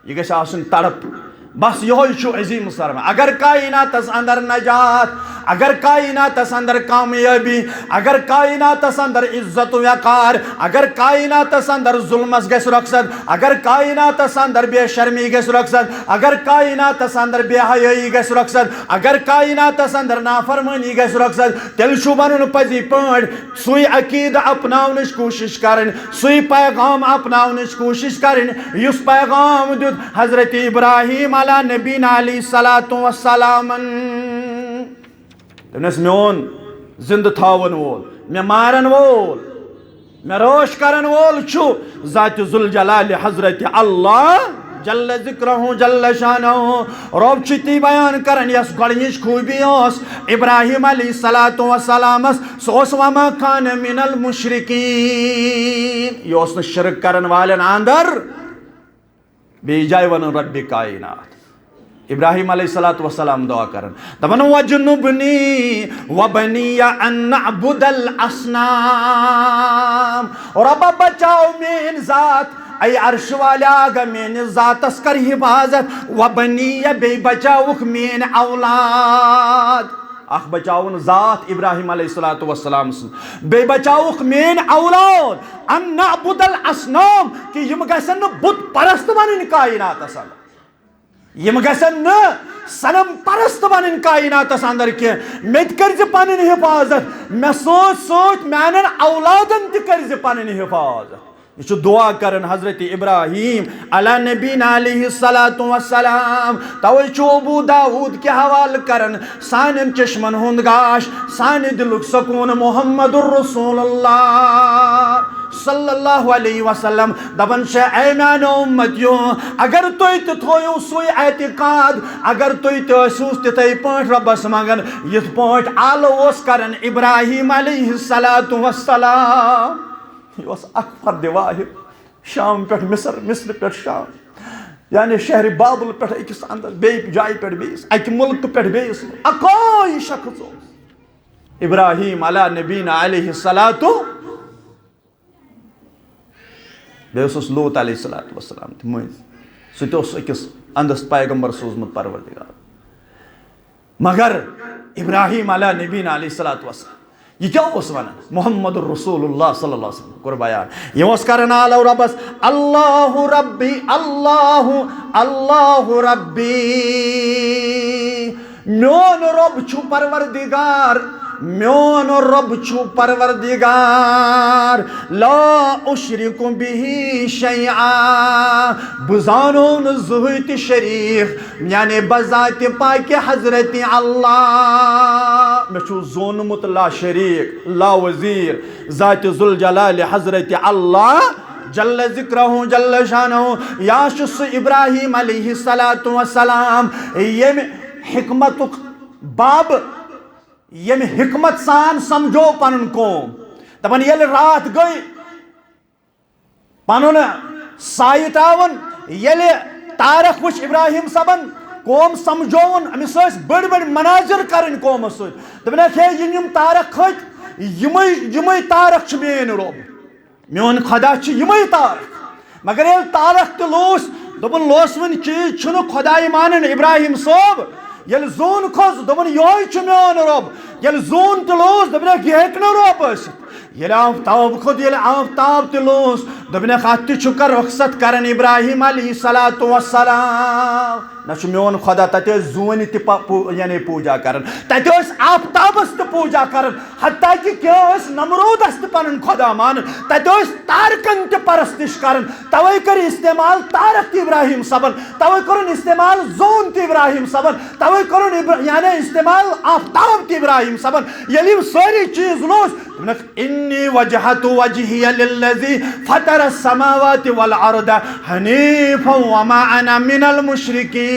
یہِ گژھِ آسٕنۍ تڑپ۔ بس یہوے چھُ عظیم سرمایہ۔ اگر کائناتس اندر نجات، اگر کائناتس اندر کامیٲبی، اگر کائناتس اندر عزت و وقار، اگر کائناتس اندر ظلمس گژھِ رخصت، اگر کائناتس اندر بے شرمی گژھِ رخصت، اگر کائناتس اندر بے حیٲیی گژھِ رخصت، اگر کائناتس اندر نافرمٲنی گژھِ رخصت، تیٚلہِ چھُ ونُن پزی پٲٹھۍ سُے عقیدٕ اپناونٕچ کوٗشش کرٕنۍ، سُے پیغام اپناونٕچ کوٗشش کرٕنۍ، یُس پیغام دیُت حضرت ابراہیم علی نبینا علیہ الصلوۃ والسلامن۔ دوٚپنس، میون زندٕ تھاون وول، مےٚ مارن وول، مےٚ رٲچھ کرن وول چھُ ذاتِ ذوالجلال حضرت اللہ جل ذکرہ جل شانہ۔ رۄب چھُ تی بیان کران، یۄس گۄڈٕنِچ خوٗبی ٲس ابراہیم علیہ الصلوۃ والسلامس، سُہ اوس وما کان من المشرکین، یہِ اوس نہٕ شرک کرن والٮ۪ن اندر۔ بیٚیہِ جایہِ ونان ربِ کائنات۔ ابراہیم علیہ الصلوۃ والسلام دعا کران، دپان، "وجنبنی وبنی ان نعبد الاصنام۔" رۄبا بچاو میٲنۍ ذات، اے عرش والیا، گا میٲنِس ذاتس کر حفاظت، وبنی، بیٚیہِ بچاوُکھ میٲنۍ اولاد۔ اکھ بچاوُن ذات ابراہیم علیہ الصلوۃ والسلام سٕنٛز، بیٚیہِ بچاوُکھ میٲنۍ اولاد، ان نعبد الاصنام، کہِ یِم گژھن نہٕ بُت پرست بنٕنۍ کائناتس اندر۔ یِم گژھن نہٕ صنم پرست بنٕنۍ کائناتس اندر کینٛہہ۔ مےٚ تہِ کٔرزِ پنٕنۍ حفاظت، مےٚ سۭتۍ سۭتۍ میانٮ۪ن اولادن تہِ کٔرزِ پنٕنۍ حفاظت۔ یہِ چھُ دعا کران حضرت ابراہیم علی نبینا علیہ الصلوۃ والسلام۔ توے چھُ ابو داؤد کہِ حوالہٕ کران، سانٮ۪ن چشمن ہُنٛد گاش، سانہِ دِلُک سکوٗن محمد رسول اللہ صلی اللہ علیہ وسلم۔ دپان چھِ، اے میانیو اُمتیو، اگر تُہۍ تہِ تھٲیِو سُے اعتقاد، اگر تُہۍ تہِ ٲسِو تِتھے پٲٹھۍ رۄبس منٛگان، یِتھ پٲٹھۍ آلہٕ اوس کران ابراہیم علیہ الصلوۃ والسلام۔ یہِ اوس اکھ فرد واحد، شام پٮ۪ٹھ مصر، مصر پٮ۪ٹھ شام، یعنی شہر بابل پٮ۪ٹھ أکِس اندس، بیٚیہِ جایہِ پٮ۪ٹھ بیٚیِس، اکہِ مُلکہٕ پٮ۪ٹھ بیٚیِس، اکوے شخص اوس۔ ابراہیم علی نبینا علیہ الصلوۃ، بیٚیہِ اوسُس لوط علیہ الصلوۃ والسلام تہِ مٔنٛزۍ، سُہ تہِ اوس أکِس اندس پیغمبر سوٗزمُت پروردگار۔ مگر ابراہیم علی نبینا علیہ الصلوۃ والسلام، یہِ کیٛاہ اوس ونان؟ محمد رسول اللہ صلی اللہ علیہ وسلم کوٚر بیان۔ یہِ اوس کران آلو ربس، اللہ ربی، اللہ، اللہ ربی، میون رب چھُ پروردگار، میون رب چھُ پروردگار، لا اشرک بہ شیئا، بہٕ زانو نہٕ زٕہٕے تہِ شریٖک، یعنی بذاتِ پاکِ حضرت اللہ، مےٚ چھُ زونمُت لا شریٖک، لا وزیر، ذاتِ ذوالجلال حضرت اللہ جل ذکرہ جل شانہ۔ یا چھُ سُہ ابراہیم علیہ الصلوۃ والسلام، ییٚمہِ حکمتُک باب، ییٚمہِ حکمت سان سمجھو پنُن قوم۔ دپان ییٚلہِ راتھ گٔے، پنُن سایہِ ترٛاوُن، ییٚلہِ تارک وٕچھ ابراہیم صٲبن، قوم سمجھووُن، أمِس ٲسۍ بٔڑۍ بٔڑۍ مناظر کرٕنۍ قومس سۭتۍ۔ دوٚپنکھ، ہے، یِم یِم تارک کھٔتۍ، یِمے یِمے تارک چھِ میٲنۍ رۄب، میون خدا چھُ یِمے تارک۔ مگر ییٚلہِ تارک تہِ لوس، دوٚپُن، لوس وۄنۍ چیٖز چھُنہٕ خداے مانان ابراہیم صٲب۔ ییٚلہِ زوٗن کھوٚت، دوٚپُن، یِہوٚے چھُ میون رۄب۔ ییٚلہِ زوٗن تہِ لوس، دوٚپنکھ، یہِ ہیٚکہِ نہٕ رۄب ٲسِتھ۔ ییٚلہِ آفتاب کھوٚت، ییٚلہِ آفتاب تہِ لوس، دوٚپنکھ، اَتھ تہِ چھُکھ رۄخصت کران ابراہیم علیہ الصلوۃ والسلام۔ نہ چھُ میون خدا تَتہِ ٲسۍ زوٗنہِ تہِ پا-، پو-، یعنی پوٗجا کران، تَتہِ ٲسۍ آفتابس تہِ پوٗجا کران، حتیٰ کہِ کیٛاہ ٲسۍ نمرودس تہِ پنُن خدا مانان، تَتہِ ٲسۍ تارکن تہِ پرستش کران۔ توے کٔر استعمال تارک تہِ ابراہیم صٲبن، توے کوٚرُن استعمال زوٗن تہِ ابراہیم صٲبن، توے کوٚرُن ابر-، یعنی استعمال آفتاب تہِ ابراہیم صٲبن۔ ییٚلہِ یِم سٲری چیٖز لوس، دوٚپنکھ، انی وجہت وجہی للذی فطر السماوات والارض حنیفا وما انا من المشرکین۔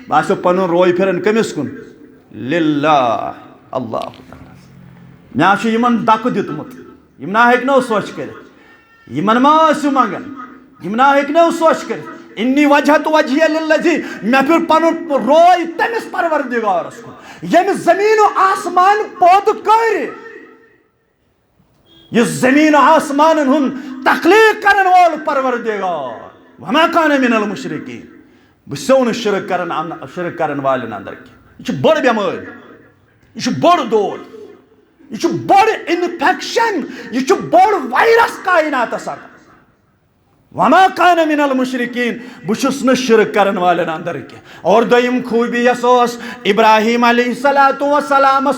بہٕ آسو پنُن روے پھران کٔمِس کُن؟ للہ، اللہ تعالیٰ۔ مےٚ چھُ یِمن دکہٕ دیُتمُت، یِم نہ ہیٚکہِ نہٕ سۄچھ کٔرِتھ۔ یِمن ما ٲسِو منگان؟ یِم نہ ہیٚکہِ نہٕ سۄچھ کٔرِتھ۔ انی وجہت وجہی للذی، مےٚ پھِر پنُن روے تٔمِس پروردگارس کُن، ییٚمہِ زمین و آسمان پٲدٕ کٔرۍ۔ یُس زمین و آسمانن ہُنٛد تخلیق کرن وول پروردگار، وما کان من المشرکین، بہٕ چھُسو نہٕ شرک کرن ان-، شرک کرن والٮ۪ن اندر کینٛہہ۔ یہِ چھِ بٔڑ بٮ۪مٲرۍ، یہِ چھُ بوٚڑ دود، یہِ چھُ بوٚڑ انفیکشن، یہِ چھُ بوٚڑ وائرس کائناتس اندر۔ وما کان من المشرکین، بہٕ چھُس نہٕ شرک کرن والٮ۪ن اندر کینٛہہ۔ اور دوٚیِم خوٗبی یۄس ٲس ابراہیم علیہ الصلوۃ والسلامس،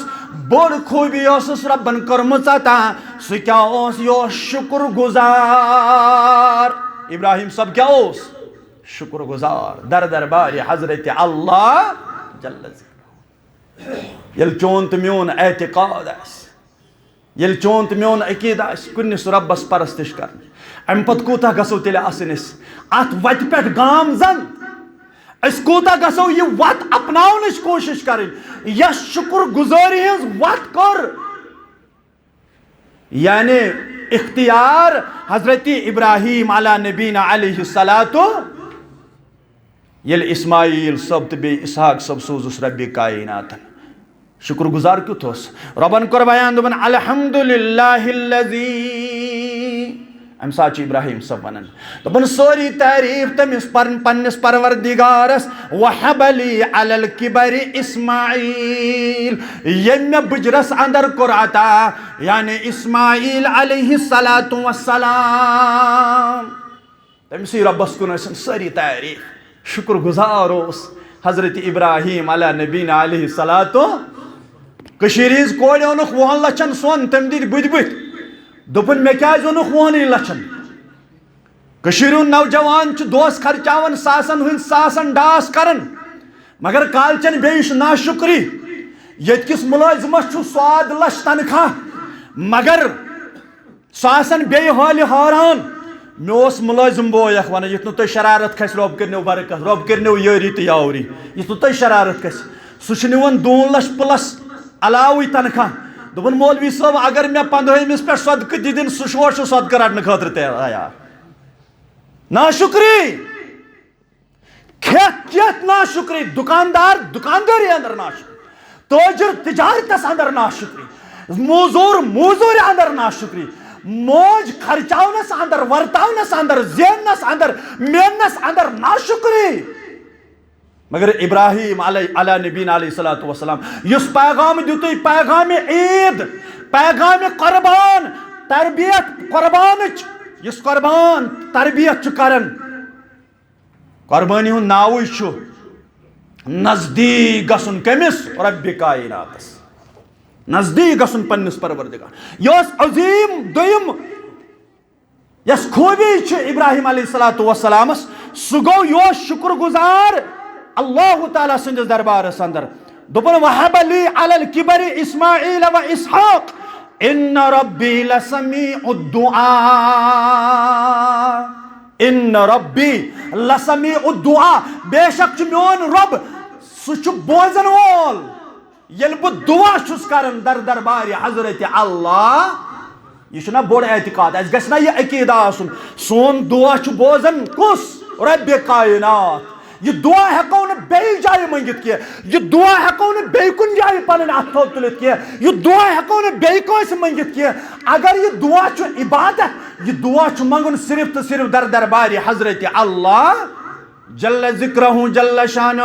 بٔڑ خوٗبی ٲسٕس رۄبن کٔرمٕژ عطا، سُہ کیٛاہ اوس؟ یہِ اوس شُکر گُزار۔ ابراہیم صٲب کیٛاہ اوس؟ شُکر گُزار، در دربارِ حضرت اللہ جل ذکرہ۔ ییٚلہِ چون تہٕ میون اعتقاد آسہِ، ییٚلہِ چون تہٕ میون عقیدٕ آسہِ کُنِس رۄبَس پرستِش کرنٕچ، اَمہِ پتہٕ کوٗتاہ گژھو تیٚلہِ آسٕنۍ أسۍ اَتھ وَتہِ پٮ۪ٹھ گامزن؟ أسۍ کوٗتاہ گژھو یہِ وَتھ اپناونٕچ کوٗشِش کرٕنۍ، یۄس شُکر گُزٲری ہٕنٛز وَتھ کٔر؟ یعنی اختیار حضرت ابراہیم علی نبینا علیہ الصلوۃ، ییٚلہِ اسماعیل صٲب تہٕ بیٚیہِ اسحاق صٲب سوٗزُس ربِ کائناتن۔ شُکر گُزار کیُتھ اوس؟ رۄبن کوٚر بیان، دوٚپُن، الحمد للہ الذی۔ اَمہِ ساتہٕ چھُ ابراہیم صٲب وَنان، دوٚپُن، سٲری تعریٖف تٔمِس پَرن، پننِس پروردگارس، وہب لی علی الکبر اسماعیل، ییٚمۍ مےٚ بٕجرس اندر کوٚر عطا، یعنی اسماعیل علیہ الصلوۃ والسلام۔ تٔمۍ سٕے رۄبَس کُن ٲسِن سٲری تعریٖف۔ شُکر گُزار اوس حضرت ابراہیم علی نبینا علیہ الصلوۃ۔ کٔشیٖرِ ہِنٛز کورِ اوٚنُکھ وُہَن لَچھَن سۄن، تٔمۍ دِتۍ بٕتھِ بٕتھِ۔ دوٚپُن، مےٚ کیٛازِ اوٚنُکھ وُہَنٕے لَچھَن؟ کٔشیٖرِ ہُنٛد نوجوان چھُ دۄہَس خرچاوان ساسَن ہٕنٛدۍ ساسَن ڈاس کران، مگر کالچَن بیٚیہِ چھُ ناشُکری۔ ییٚتہِ کِس مُلٲزِمَس چھُ سواد لَچھ تنخواہ، مگر سُہ آسان بیٚیہِ حالہِ حٲران۔ مےٚ اوس مُلٲزِم بوے اکھ وَنان، یُتھ نہٕ تۄہہِ شرارت کھسہِ، رۄب کٔرِنو برکت، رۄب کٔرِنو یٲری تہٕ یاوری، یُتھ نہٕ تۄہہِ شرارت کھسہِ۔ سُہ چھُ نِوان دوٗن لَچھ plus علاوٕے تنخواہ، دوٚپُن، "مولوی صٲب، اگر مےٚ پنٛدہٲیمِس پٮ۪ٹھ صدقہٕ تہِ دِن، سُہ چھُوا چھُ صدقہٕ رٹنہٕ خٲطرٕ تیار؟" ناشُکری۔ کھٮ۪تھ چٮ۪تھ ناشُکری، دُکاندار دُکاندٲری اندر ناشُکری، تٲجِر تجارتس اندر ناشُکری، موزوٗر موزوٗرِ اندر ناشُکری، موج خرچاونس اندر، ورتاونس اندر، زیننس اندر، میننس اندر ناشُکری۔ مگر ابراہیم علیہ، علی نبینا علیہ الصلوۃ والسلام، یُس پیغام دیُتُے، پیغام عید، پیغام قربان، تربیت قربانٕچ، یُس قربان تربیت چھُ کران، قربانی ہُنٛد ناوٕے چھُ نزدیٖک گژھُن۔ کٔمِس؟ رب کائناتس۔ نزدیٖک گژھُن پننِس پروردگار۔ یہِ اوس عظیٖم دوٚیِم یۄس خوٗبی چھِ ابراہیم علیہ الصلوۃ والسلامس، سُہ گوٚو، یہِ اوس شُکر گُزار اللہ تعالیٰ سٕنٛدِس دربارس اندر۔ دوٚپُن، "وَهَبَ لِي عَلَى الْكِبَرِ إِسْمَاعِيلَ وَإِسْحَاقَ إِنَّ رَبِّي لَسَمِيعُ الدُّعَاءِ۔ إِنَّ رَبِّي لَسَمِيعُ الدُّعَاءِ۔" بے شک چھُ میون رب، سُہ چھُ بوزن وول۔ ییٚلہِ بہٕ دُعا چھُس کران در دربارِ حضرت اللہ، یہِ چھُنہ بوٚڑ اعتقاد؟ اَسہِ گژھِ نہ یہِ عقیٖدٕ آسُن، سون دُعا چھُ بوزان کُس؟ رب کائنات۔ یہِ دُعا ہٮ۪کو نہٕ بیٚیہِ جایہِ مٔنگِتھ کینٛہہ، یہِ دُعا ہٮ۪کو نہٕ بیٚیہِ کُنہِ جایہِ پنٕنۍ اَتھو تُلِتھ کینٛہہ، یہِ دُعا ہٮ۪کو نہٕ بیٚیہِ کٲنٛسہِ مٔنگِتھ کینٛہہ۔ اگر یہِ دُعا چھُ عبادت، یہِ دُعا چھُ منٛگُن صرف تہٕ صرف در دربارِ حضرت اللہ۔ جل ذکرہ جل شانہ۔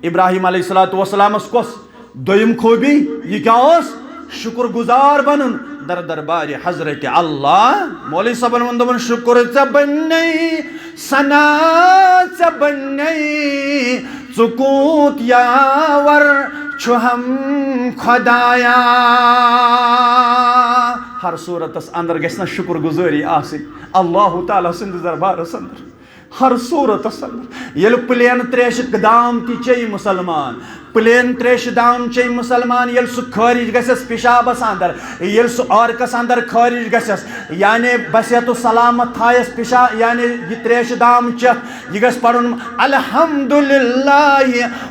ابراہیم علیہ الصلوۃ والسلامس کۄس دوٚیِم خوٗبی؟ یہِ کیٛاہ اوس؟ شُکر گُزار بنُن در دربارِ حضرت اللہ۔ مولوی صٲبن ووٚن، دوٚپُن، "شُکر ژےٚ بنے، ثنا ژےٚ بنے، ژٕ کوٗت یاور چھُہم خۄدایا۔" ہر صوٗرتس اندر گژھِ نہ شُکر گُزٲری آسٕنۍ اللہ تعالیٰ سٕنٛدِس دربارس اندر۔ ہر صوٗرتس اندر۔ ییٚلہِ پلین تریشہِ دام تہِ چیٚیہِ مُسلمان، پلین تریشہِ دام چیٚیہِ مُسلمان، ییٚلہِ سُہ خٲرج گژھٮ۪س پِشابس اندر، ییٚلہِ سُہ عٲرقس اندر خٲرج گژھٮ۪س، یعنی بصحت و سلامت تھایس پِشا-، یعنی یہِ تریشہِ دام چٮ۪تھ، یہِ گژھِ پرُن، "الحمدللہ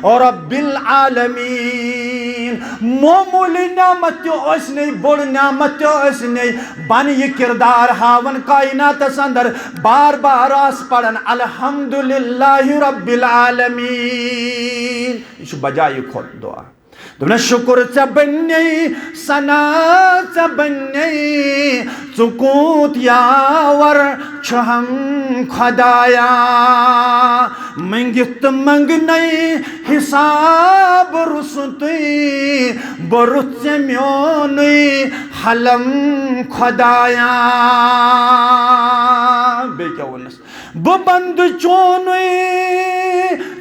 رب العالمین۔" معموٗلی نعمت تہِ ٲسۍ نَے، بوٚڑ نعمت تہِ ٲسۍ نَے، بن یہِ کردار ہاوان کائناتس اندر، بار بار آس پران، "الحمدللہ رب العالمین۔" یہِ چھُ بجایہِ کھۄتہٕ دعا۔ دوٚپنس، "شُکر ژےٚ بنے، ثنا ژےٚ بنے، ژٕ کوٗت یاور چھُہم خۄدایا۔" مٔنگِتھ تہٕ منگنے حساب روٚستُے، بوٚرُتھ ژےٚ میونُے حلم خۄدایا۔ بیٚیہِ کیٛاہ ووٚنُس؟ بہٕ بندٕ چونُے،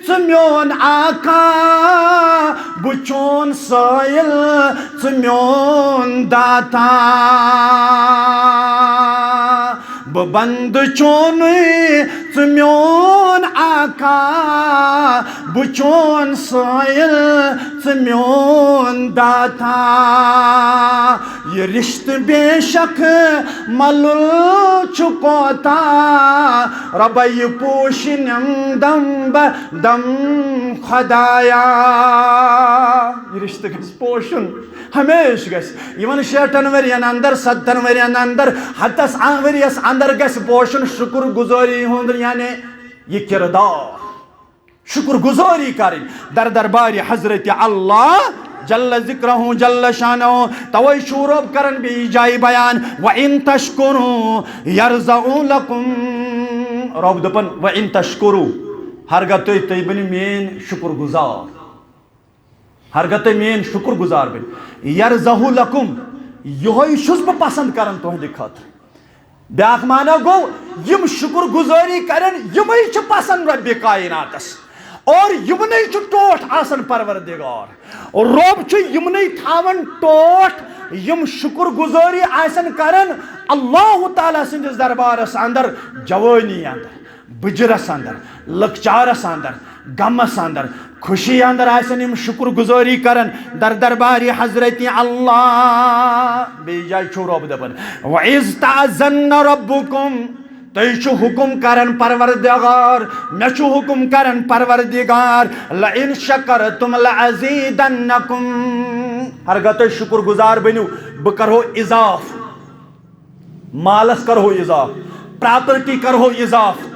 ژٕ میون آقا، بہٕ چون سٲیِل، ژٕ میون داتا۔ بہٕ بندٕ چونُے، ژٕ میون آقا، بہٕ چون سٲیِل، ژٕ میون داتا۔ یہِ رشتہٕ بے شک ملُل چھُ کوتاہ، رۄبہ یہِ پوشنم دم بہ دم خۄدایا۔ یہِ رشتہٕ گژھِ پوشُن۔ ہمیشہِ گژھِ یِمن شیٹھن ؤرین اندر، ستتھن ؤرین اندر، ہتس ؤریس اندر گژھِ پوشُن شُکر گُزٲری ہُنٛد، یعنی یہِ کردار، شُکر گُزٲری کرٕنۍ در دربارِ حضرت اللہ جل ذکرہ جل شانہ۔ توے چھُ رب کران بیٚیہِ جایہِ بیان، "وَإِن تَشْكُرُوا يَرْضَهُ لَكُمْ۔" رب دپان، "وَإِن تَشْكُرُوا"، ہرگاہ تُہۍ، تُہۍ بٔنِو میٲنۍ شُکر گُزار، ہرگاہ تُہۍ میٲنۍ شُکر گُزار بٔنِو، یرضہ لکم، یِہوٚے چھُس بہٕ پسند کران تُہنٛدِ خٲطرٕ۔ بیاکھ معنی گوٚو، یِم شُکر گُزٲری کرن، یِمے چھِ پسند رۄبِ کائناتس، اور یِمنٕے چھُ ٹوٹھ آسان پروردگار۔ رۄب چھُ یِمنٕے تھاوان ٹوٹھ، یِم شُکر گُزٲری آسن کران اللہ تعالیٰ سٕنٛدِس دربارس اندر، جوٲنی اندر، بُجرس اندر، لۄکچارس اندر، غمس اندر، خوشی اندر آسن یِم شُکر گُزٲری کران در دربارِ حضرت اللہ۔ بیٚیہِ جایہِ چھُ رۄب دپان، "وَإِذْ تَأَذَّنَّ رَبُّكُمْ"، تُہۍ چھِو حُکُم کران پروردگار، مےٚ چھُ حُکُم کران پروردگار، لئن شکرتم لازیدنکم۔ ہرگاہ تُہۍ شُکُر گُزار بٔنِو، بہٕ کرہو اضافہٕ۔ مالس کرہو اضافہٕ، پراپرٹی کرہو اضافہٕ۔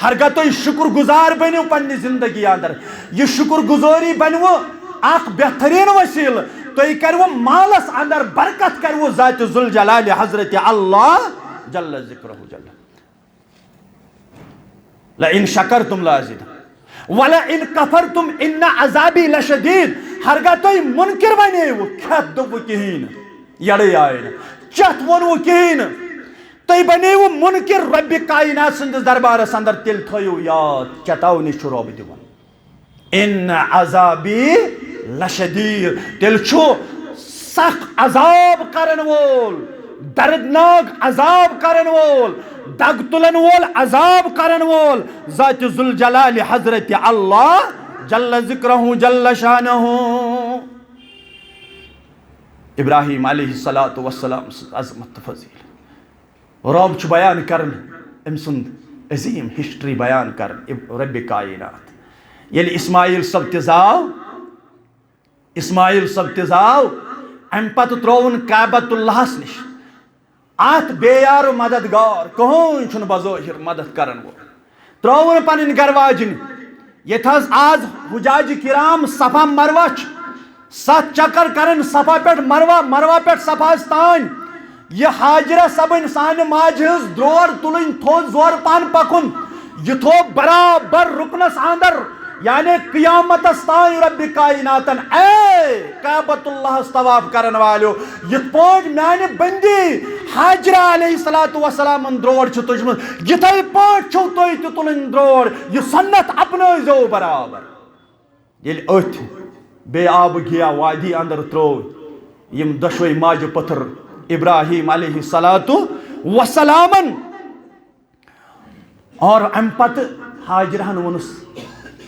ہرگاہ تُہۍ شُکُر گُزار بٔنِو پننہِ زندگی اندر، یہِ شُکُر گُزٲری بنوٕ اکھ بہترین وسیلہٕ۔ تُہۍ کروٕ مالس اندر برکت، کروٕ ذات ذوالجلال حضرت اللہ جل ذکرہ جل۔ لئن شکرتم لازیدنکم ولئن کفرتم ان عذابی لشدید۔ ہرگاہ تُہۍ مُنکر بنیوٕ، کھٮ۪تھ دوٚپوٕ کِہیٖنۍ نہٕ، یڑے آیہِ نہٕ، چٮ۪تھ ووٚنوٕ کِہیٖنۍ نہٕ، تُہۍ بنیوٕ مُنکر رۄبِ کائنات سٕنٛدِس دربارس اندر، تیٚلہِ تھٲیِو یاد، چتاونی چھُ رۄب دِوان۔ ان عذابی لشدید، تیٚلہِ چھُ سخ عذاب کرن وول، دردناک عذاب کرن وول، دگ تُلن وول، عذاب کرن وول ذات ذوالجلال حضرت اللہ جل ذکرہ جل شانہ۔ ابراہیم علیہ الصلوۃ والسلام سٕنٛز عظمت تہٕ فضیلت۔ رب چھُ بیان کران أمۍ سُنٛد عظیٖم ہسٹری بیان کران، اب-، رب کائنات۔ ییٚلہِ اسماعیل صٲب تہِ زاو، اسماعیل صٲب تہِ زاو، اَمہِ پتہٕ ترٛووُن کعبۃ اللہس نِش۔ اتھ بے یار و مددگار کٕہٕنۍ چھُنہٕ بظٲہر مدد کرن وول۔ ترٛٲوٕن پنٕنۍ گرٕ واجِنۍ۔ ییٚتہِ حظ آز حجاج کرام صفا مروہ چھِ ستھ چکر کران، صفا پٮ۪ٹھ مروہ، مروہ پٮ۪ٹھ صفاہس تام۔ یہِ حاجرہ سبٕنۍ سانہِ ماجہِ ہٕنٛز درور تُلٕنۍ، تھوٚد زورٕ پہن پکُن۔ یہِ تھوٚو برابر رُکنس اندر، یعنی قیامتس تام رب کائناتن۔ اے کعبۃ اللہس طواف کرن والیو، یِتھ پٲٹھۍ میانہِ بندی حاجرہ علیہ الصلوۃ والسلامن درور چھِ تُجمٕژ، یِتھے پٲٹھۍ چھِو تُہۍ تہِ تُلٕنۍ درور۔ یہِ سنت اپنٲوزیو برابر۔ ییٚلہِ أتھۍ بے آبہٕ گیا وادی اندر ترٛوو یِم دۄشوے ماجہِ پٔتھر ابراہیم علیہ الصلوۃ والسلامن، اور امہِ پتہٕ حاجرہن ووٚنُس،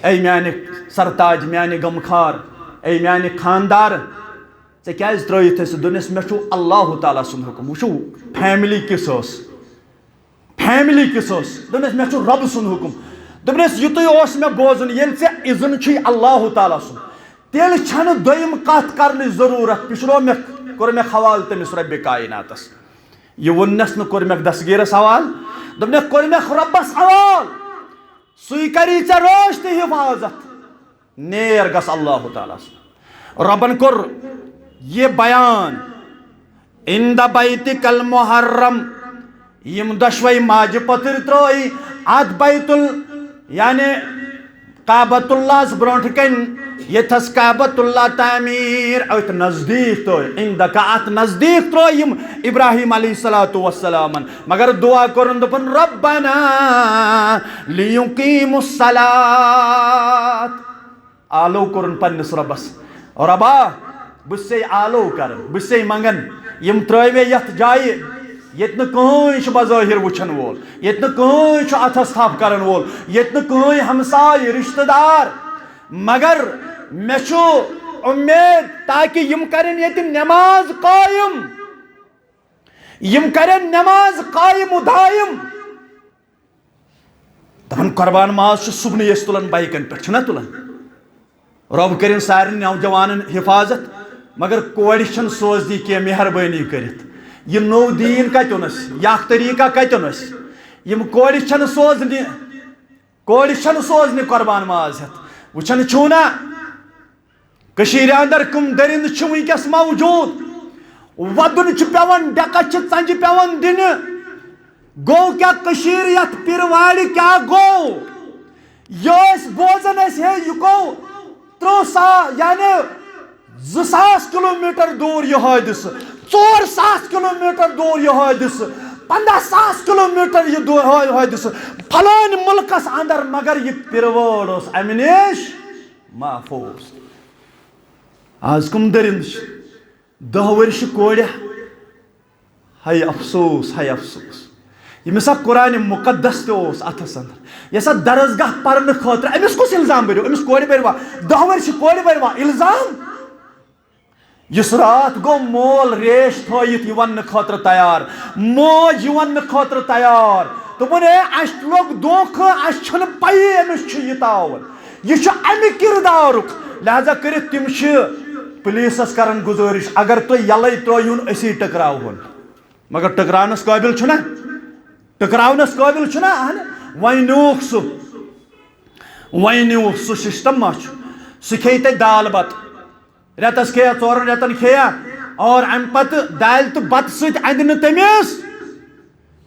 اے میانہِ سرتاج، میانہِ غمخار، اے میانہِ خاندار، ژےٚ کیازِ ترٲوِتھ أسۍ؟ دوٚپنس، مےٚ چھُ اللہ تعالیٰ سُنٛد حُکُم۔ وٕچھِو، فیملی کِژھ ٲس، فیملی کِژھ ٲس؟ دوٚپنس، مےٚ چھُ رۄبہٕ سُنٛد حُکُم۔ دوٚپنس، یِتُے اوس مےٚ بوزُن، ییٚلہِ ژےٚ اِذُن چھُے اللہ تعالیٰ سُنٛد، تیٚلہِ چھَنہٕ دوٚیِم کَتھ کَرنٕچ ضروٗرت۔ پِچھلو مےٚ، کوٚر مےٚ حوالہٕ تٔمِس رۄبِ کائناتس۔ یہِ ووٚننَس نہٕ، کوٚر مےٚ دستگیٖرس حوالہٕ، دوٚپنَکھ، کوٚر مےٚ رۄبَس حوالہٕ، سُے کَری ژےٚ رٲچھ تہٕ حِفاظت۔ نیر گژھ اللہ تعالیٰ سُنٛد۔ رۄبَن کوٚر یہِ بیان، عند بیتک المحرم، یِم دۄشوے ماجہِ پٔتٕرۍ ترٲے اتھ بیت ال-، یعنی کعبۃ اللہس برونٛٹھ کنہِ، ییٚتھس کعبۃ اللہ تعمیٖر، أتھۍ نزدیٖک ترٲے، عندک، اتھ نزدیٖک ترٲے یِم ابراہیم علیہ الصلوۃ والسلامن۔ مگر دعا کوٚرُن، دوٚپُن، ربنا لیقیموا الصلاۃ۔ آلو کوٚرُن پننِس رۄبس، رۄبا، بہٕ چھُسے آلو کران، بہٕ چھُسے منگان، یِم ترٲے مےٚ یتھ جایہِ، ییٚتہِ نہٕ کٕہٕنۍ چھُ بظٲہر وٕچھن وول، ییٚتہِ نہٕ کٕہٕنۍ چھُ اتھس تھپھ کرن وول، ییٚتہِ نہٕ کٕہٕنۍ ہمساے رشتہٕ دار، مگر مےٚ چھُ اُمید تاکہِ یِم کرن ییٚتہِ نماز قٲیِم، یِم کرن نماز قٲیِم و دائم۔ دپان قربان ماز چھُ صُبنٕے أسۍ تُلان بایکن پٮ۪ٹھ، چھُنہ تُلان؟ رۄب کٔرِن سارنٕے نوجوانن حفاظت، مگر کورِ چھَنہٕ سوزنی کینٛہہ، مہربٲنی کٔرِتھ۔ یہِ نوٚو دیٖن کتہِ اوٚن اَسہِ؟ یہِ اکھ طریٖقہ کتہِ اوٚن اَسہِ؟ یِم کورِ چھَنہٕ سوزنہِ، کورِ چھَنہٕ سوزنہِ قربان ماز ہٮ۪تھ۔ وٕچھان چھِو نا، کٔشیٖرِ اندر کٕم دٔرِنٛد چھِ وٕنکیٚس موجوٗد؟ وَدُن چھُ پٮ۪وان، ڈٮ۪کَس چھِ ژَنٛجہِ پٮ۪وان دِنہِ۔ گوٚو کیٛاہ کٔشیٖرِ یَتھ پِرٕ وارِ کیٛاہ گوٚو؟ یہِ ٲسۍ بوزان أسۍ، ہے، یہِ گوٚو ترٕٛہ ساس، یعنی زٕ ساس کلوٗمیٖٹر دوٗر یہِ حٲدثہٕ، ژور ساس کلوٗمیٖٹر دوٗر یہِ حٲدثہٕ، پنٛداہ ساس کلوٗمیٖٹر یہِ دوٗر حٲ-، حٲدثہٕ، پھلٲنۍ مُلکَس اندر، مگر یہِ پِرٕ وٲر ٲس اَمہِ نِش محفوظ۔ آز کٕم دٔرِنٛد چھِ؟ دَہ ؤرۍ چھِ کورِ۔ ہاے افسوس، ہاے افسوس۔ ییٚمِس ہا قرآنِ مُقدس تہِ اوس اَتھَس اَندَر، یۄس ہا درسگاہ پَرنہٕ خٲطرٕ، أمِس کُس اِلزام بٔرِو؟ أمِس کورِ بٔرِوا؟ دَہ ؤرۍ چھِ کورِ بٔرِوا اِلزام؟ یُس راتھ گوٚو مول ریش تھٲیِتھ یہِ وننہٕ خٲطرٕ تیار، موج یہِ وننہٕ خٲطرٕ تیار۔ دوٚپُن، "ہے، اَسہِ لوٚگ دھوکہٕ، اَسہِ چھَنہٕ پَیی أمِس چھُ یہِ تاوُن۔ یہِ چھُ اَمہِ کِردارُک۔" لہذا کٔرِتھ تِم چھِ پُلیٖسَس کران گُزٲرِش، اگر تُہۍ یَلَے ترٛٲیہُن، أسی ٹٔکراوہون۔ مگر ٹٔکراونَس قٲبِل چھُنہ؟ ٹٔکراونَس قٲبِل چھُنہ؟ اہن۔ وۄنۍ نیوٗکھ سُہ، وۄنۍ نیوٗکھ سُہ سسٹم ما چھُ؟ سُہ کھیٚیہِ تَتہِ دال بَتہٕ۔ رٮ۪تَس کھیٚیا، ژورَن رٮ۪تَن کھیٚیا، اور اَمہِ پَتہٕ دالہِ تہٕ بَتہٕ سۭتۍ اَندِ نہٕ تٔمِس،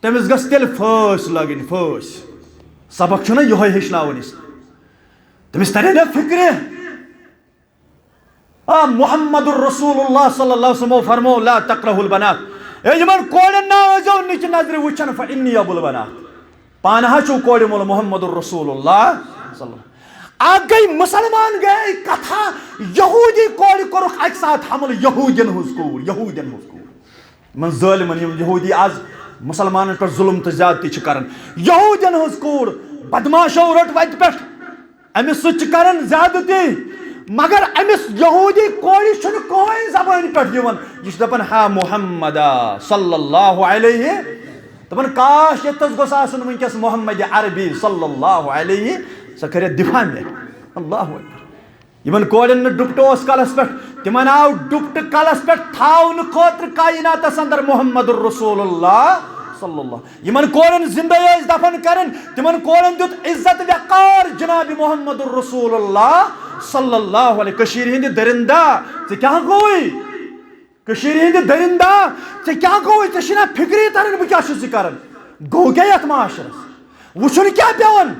تٔمِس گٔژھ تیٚلہِ پھٲسۍ لَگٕنۍ، پھٲسۍ۔ سبق چھُنہ یِہوٚے ہیٚچھناوُن أسۍ؟ تٔمِس تَرِ نہ فِکرِ؟ آ، محمد رسول اللہ صلی اللہ علیہ وسلم فرمو، "لا تکرہوا البنات"۔ اے، یِمَن کورٮ۪ن نہ ٲسۍزیو نِچہِ نظرِ وٕچھان، "فإنی أبو البنات"۔ پانہٕ ہا چھُو کورِ مول محمد رسول اللہ صلی اللہ۔ اکھ گٔے مُسلمان گٔے کتھا، یہودی کورِ کوٚرُکھ اکہِ ساتہٕ حملہٕ، یہودین ہٕنٛز کوٗر، یہودین ہٕنٛز کوٗر۔ یِمن ظٲلمن، یِم یہودی آز مُسلمانن پٮ۪ٹھ ظُلم تہٕ زیادتی چھِ کران۔ یہودین ہٕنٛز کوٗر، بدماشو رٔٹ وتہِ پٮ۪ٹھ أمِس سۭتۍ چھِ کران زیادتی، مگر أمِس یہودی کورِ چھُنہٕ کٕہٕنۍ زبٲنۍ پٮ۪ٹھ یِوان۔ یہِ چھُ دپان، "ہا محمدا صلی اللہ علیہ"۔ دپان، "کاش ییٚتہِ تھَس گوٚژھ آسُن وٕنکیٚس محمد عربی صلی اللہ علیہ، سۄ کرِ دفاع مےٚ۔" اللہ اکبر۔ یِمن کورٮ۪ن نہٕ ڈُپٹہٕ اوس کلس پٮ۪ٹھ، تِمن آو ڈُپٹہٕ کلس پٮ۪ٹھ تھاونہٕ خٲطرٕ کائناتس اندر محمد رسول اللہ صلی اللہ۔ یِمن کورٮ۪ن زندے ٲسۍ دفن کرٕنۍ، تِمن کورٮ۪ن دیُت عزت وقار جناب محمد رسول اللہ صلی اللہ علیہ۔ کٔشیٖرِ ہٕنٛدِ درندہ، ژےٚ کیٛاہ گوٚوُے؟ کٔشیٖرِ ہٕنٛدِ درندہ، ژےٚ کیٛاہ گوٚوُے؟ ژےٚ چھِی نا فِکرِ تران بہٕ کیٛاہ چھُس یہِ کران؟ گوٚو کیٛاہ یتھ معاشرس؟ وٕچھُن کیٛاہ پیوان؟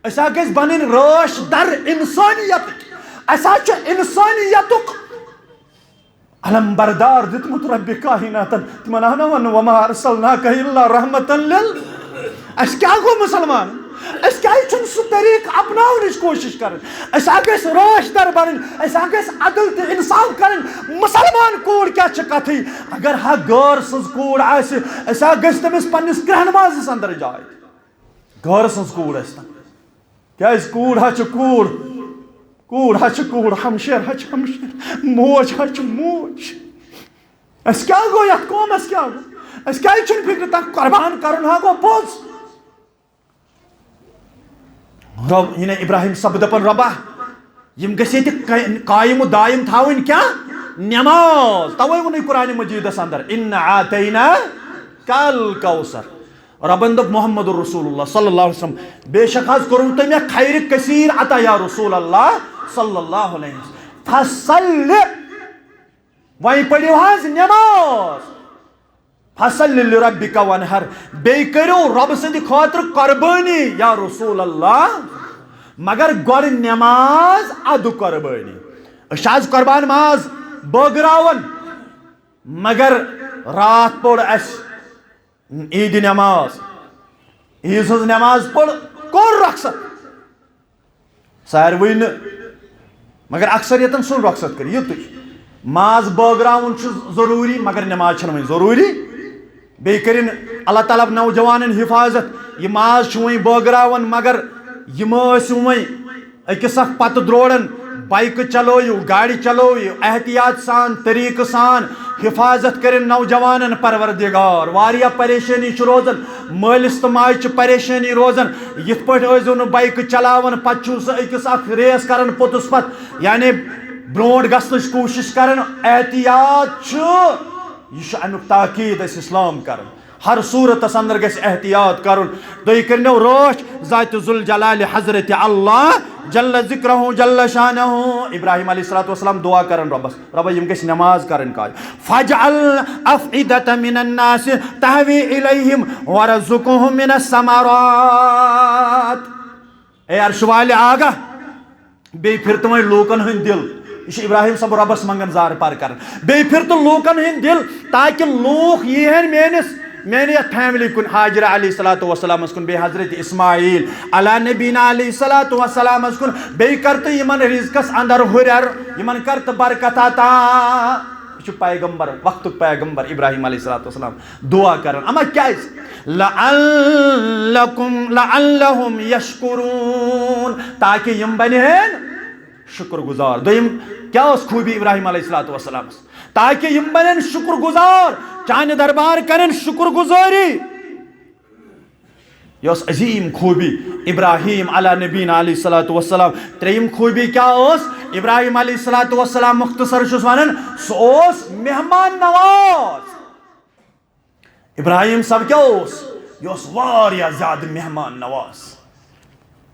أسۍ ہا گٔژھۍ بنٕنۍ رٲچھ در انسانیتٕکۍ۔ اَسہِ ہا چھُ انسانیتُک علم بردار دیُتمُت ربِ کائناتن۔ تِمن آو نہ وننہٕ، "وما ارسلناک الا رحمتا لل"۔ اَسہِ کیٛاہ گوٚو مُسلمان؟ اَسہِ کیٛازِ چھُنہٕ سُہ طریٖقہٕ اپناونٕچ کوٗشِش کرٕنۍ؟ أسۍ ہا گٔژھۍ رٲچھ در بنٕنۍ، أسۍ ہا گٔژھۍ عدل تہٕ انصاف کرٕنۍ۔ مُسلمان کوٗر کیٛاہ چھِ کتھٕے؟ اگر ہا غٲر سٕنٛز کوٗر آسہِ، أسۍ ہا گٔژھۍ تٔمِس پننِس کرٛہنہٕ مازس اندر جاے دِنۍ۔ غٲر سٕنٛز کوٗر ٲسۍ تن۔ کیٛازِ کوٗر ہا چھِ کوٗر، کوٗر ہا چھِ کوٗر، ہمشیر ہا چھِ ہمشیر، موج ہا چھِ موج۔ اَسہِ کیٛاہ گوٚو یَتھ قومَس کیٛاہ گوٚو؟ اَسہِ کیٛازِ چھُنہٕ فِکرِ تَتھ قۄربان کَرُن ہا گوٚو پوٚز؟ رب، یہِ نہ ابراہیم صٲب دَپان، "رۄبا، یِم گژھِ ییٚتہِ قٲ-، قٲیِم و دٲیِم تھاوٕنۍ کیٛاہ؟ نٮ۪ماز۔" تَوَے ووٚنُے قرآنِ مجیٖدَس اندر، "اِنَّا اعطیناکَ الکوثر۔" ربن دوٚپ، "محمد رسول اللہ صلی اللہ علیہ وسلم، بے شک حظ کوٚروٕ تۄہہِ مےٚ خیرِ کثیر عطا یا رسول اللہ صلی اللہ علیہ وسلم۔ فصل، وۄنۍ پٔرِو حظ نٮ۪ماز۔ فصل لربک وانحر، بیٚیہِ کٔرِو رۄبہٕ سٕنٛدِ خٲطرٕ قۄربٲنی یا رسول اللہ، مگر گۄڈٕ نٮ۪ماز، اَدٕ قۄربٲنی۔" أسۍ چھِ آز قۄربان ماز بٲگراوان، مگر راتھ پوٚر اَسہِ عیٖدِ نٮ۪ماز، عیٖذ ہٕنٛز نٮ۪ماز پٔر، کوٚر رۄخصت۔ ساروٕے نہٕ، مگر اکثریتن ژھُن رۄخصت کٔرِتھ۔ یُتُے ماز بٲگراوُن چھُ ضروٗری، مگر نٮ۪ماز چھَنہٕ وۄنۍ ضروٗری۔ بیٚیہِ کٔرِن اللہ تعالیٰ نوجوانن حفاظت۔ یہِ ماز چھُ وۄنۍ بٲگراوان، مگر یِم ٲسۍ وۄنۍ أکِس اکھ پتہٕ دروڑن، بایکہٕ چلٲیِو، گاڑِ چلٲیِو، احتیاط سان، طریقہٕ سان، حفاظت کٔرِن نوجوانن پروردگار۔ واریاہ پریشٲنی چھِ روزان، مٲلِس تہٕ ماجہِ چھِ پریشٲنی روزان۔ یِتھ پٲٹھۍ ٲسۍزیو نہٕ بایکہٕ چلاوان، پتہٕ چھُو سُہ أکِس اکھ ریس کران پوٚتُس پتہٕ، یعنی برونٛٹھ گژھنٕچ کوٗشِش کران۔ احتیاط چھُ، یہِ چھُ امیُک تاکید اَسہِ اسلام کران۔ ہر صورتس اندر گژھِ احتیاط کرُن۔ تُہۍ کٔرنو رٲچھ ذات ذوالجلال حضرت اللہ جل ذکرہ جل شانہ۔ ابراہیم علیہ الصلوۃ والسلام دعا کران رۄبس، "رۄبا، یِم گژھِ نماز کرٕنۍ قائم۔ فاجعل افئدة من الناس تهوي إليهم وارزقهم من الثمرات۔" اے عرش والہِ آگاہ، بیٚیہِ پھِر تہٕ وۄنۍ لوٗکن ہٕنٛدۍ دِل۔ یہِ چھُ ابراہیم صٲب رۄبس منٛگان زارٕ پار کران۔ بیٚیہِ پھِر تہٕ لوٗکن ہٕنٛدۍ دِل، تاکہِ لوٗکھ ییٖہن میٲنِس، میانہِ یتھ فیملی کُن، ہاجرہ علیہ الصلوۃ والسلامس کُن، بیٚیہِ حضرت اسماعیل علیٰ نبینا علیہ الصلوۃ والسلامس کُن، بیٚیہِ کر تہٕ یِمن رزقس اندر ہُرٮ۪ر، یِمن کر تہٕ برکت عطا۔ یہِ چھُ پیغمبر، وقتُک پیغمبر ابراہیم علیہ الصلوۃ والسلام دعا کران۔ اما کیازِ؟ لعلکم، لعلہم یشکرون، تاکہ یِم بنہِ ہن شکر گزار۔ دوٚیِم کیٛاہ ٲس خوٗبی ابراہیم علیہ الصلوۃ والسلامس؟ تاکہ یِم بنن شکر گزار، چانہِ دربار کرن شکر گزٲری۔ یہِ ٲس عظیٖم خوٗبی ابراہیم علی نبینا علیہ الصلوۃ والسلام۔ ترٛیٚیِم خوٗبی کیٛاہ ٲس؟ ابراہیم علیہ الصلوۃ والسلام، مختصر چھُس ونان، سُہ اوس مہمان نواز۔ ابراہیم صٲب کیٛاہ اوس؟ یہِ اوس واریاہ زیادٕ مہمان نواز۔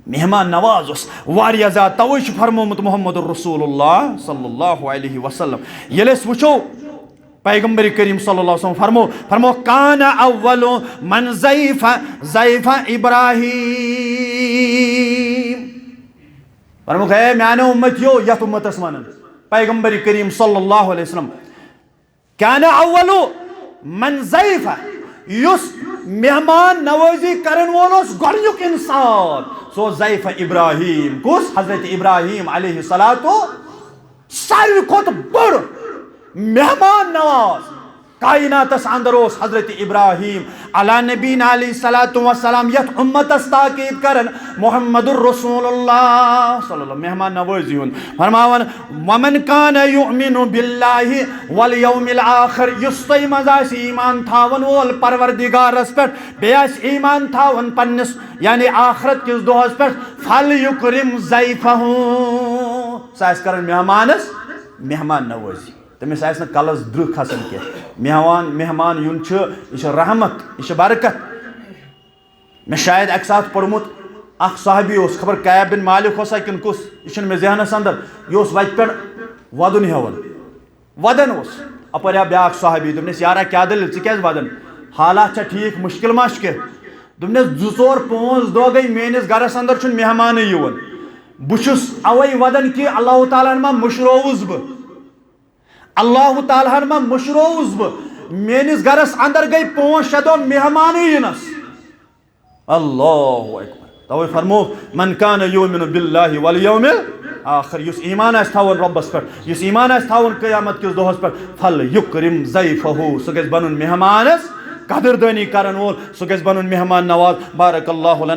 مہمان نواز اوس واریاہ زیادٕ، توے چھُ فرمومُت محمد رسول اللہ صلی اللہ علیہ وسلم۔ ییٚلہِ أسۍ وٕچھو، پیغمبر کریم صلی اللہ علیہ وسلم فرمو، فرمو، "کان اول من ضیف، ضیف ابراہیم۔" فرمو، "ہے میانیو امتیو"، یتھ امتس ونان پیغمبر کریم صلی اللہ علیہ وسلم، کان اول من ضیف، یُس مہمان نوازی کرن وول اوس گۄڈنیُک انسان، سُہ اوس ضیف ابراہیم۔ کُس؟ حضرت ابراہیم علیہ الصلوۃ، ساروی کھۄتہٕ بٔڑ مہمان نواز کائناتس اندر اوس حضرت ابراہیم علی نبینا علیہ الصلوۃ والسلام، یتھ امتس تاکید کرن محمد رسول اللہ صلی اللہ علیہ وسلم، مہمان نوازی ہُنٛد۔ فرماوان، "ومن کان یؤمن باللہ والیوم الاخر"، یُس تۄہہِ منٛز آسہِ ایمان تھاون وول پروردگارس پٮ۪ٹھ، بیٚیہِ آسہِ ایمان تھاون پننِس یعنی آخرت کِس دۄہس پٮ۪ٹھ، "فلیکرم ضیفہ"، سُہ آسہِ کران مہمانس مہمان نوازی۔ تٔمِس آسہِ نہٕ کلس درٕہ کھسان کینٛہہ۔ مہمان، مہمان یُن چھُ، یہِ چھِ رحمت، یہِ چھِ برکت۔ مےٚ شاید اکہِ ساتہٕ پوٚرمُت، اکھ صحابی اوس، خبر کعب بن مالک اوسا کِنہٕ کُس، یہِ چھُنہٕ مےٚ ذہنس اندر، یہِ اوس وتہِ پٮ۪ٹھ ودُن ہٮ۪وان۔ ودان اوس۔ اپٲرۍ آو بیاکھ صحابی، دوٚپنس، "یارا، کیٛاہ دٔلیٖل، ژٕ کیٛازِ ودان؟ حالات چھا ٹھیٖک، مُشکل ما چھُ کینٛہہ؟" دوٚپنس، "زٕ ژور پانٛژھ دۄہ گٔے، میٲنِس گرس اندر چھُنہٕ مہمانٕے یِوان۔ بہٕ چھُس اوے ودان کہِ اللہ تعالیٰ ہن ما مٔشرووُس بہٕ۔" اللہ تعالیٰ ہن ما مٔشرووُس بہٕ؟ میٲنِس گرس اندر گٔے پانٛژھ شےٚ دۄہ مہمانٕے یِنس۔ اللہ اکبر۔ توے فرمو، "من کان یؤمن باللہ والیوم آخر"، یُس ایمان آسہِ تھاوُن رۄبس پٮ۪ٹھ، یُس ایمان آسہِ تھاوُن قیامت کِس دۄہس پٮ۪ٹھ، "فل یکرم ضیفہ"، سُہ گژھِ بنُن مہمانس قدردٲنی کرن وول، سُہ گژھِ بنُن مہمان نواز۔ بارک اللہ لنا۔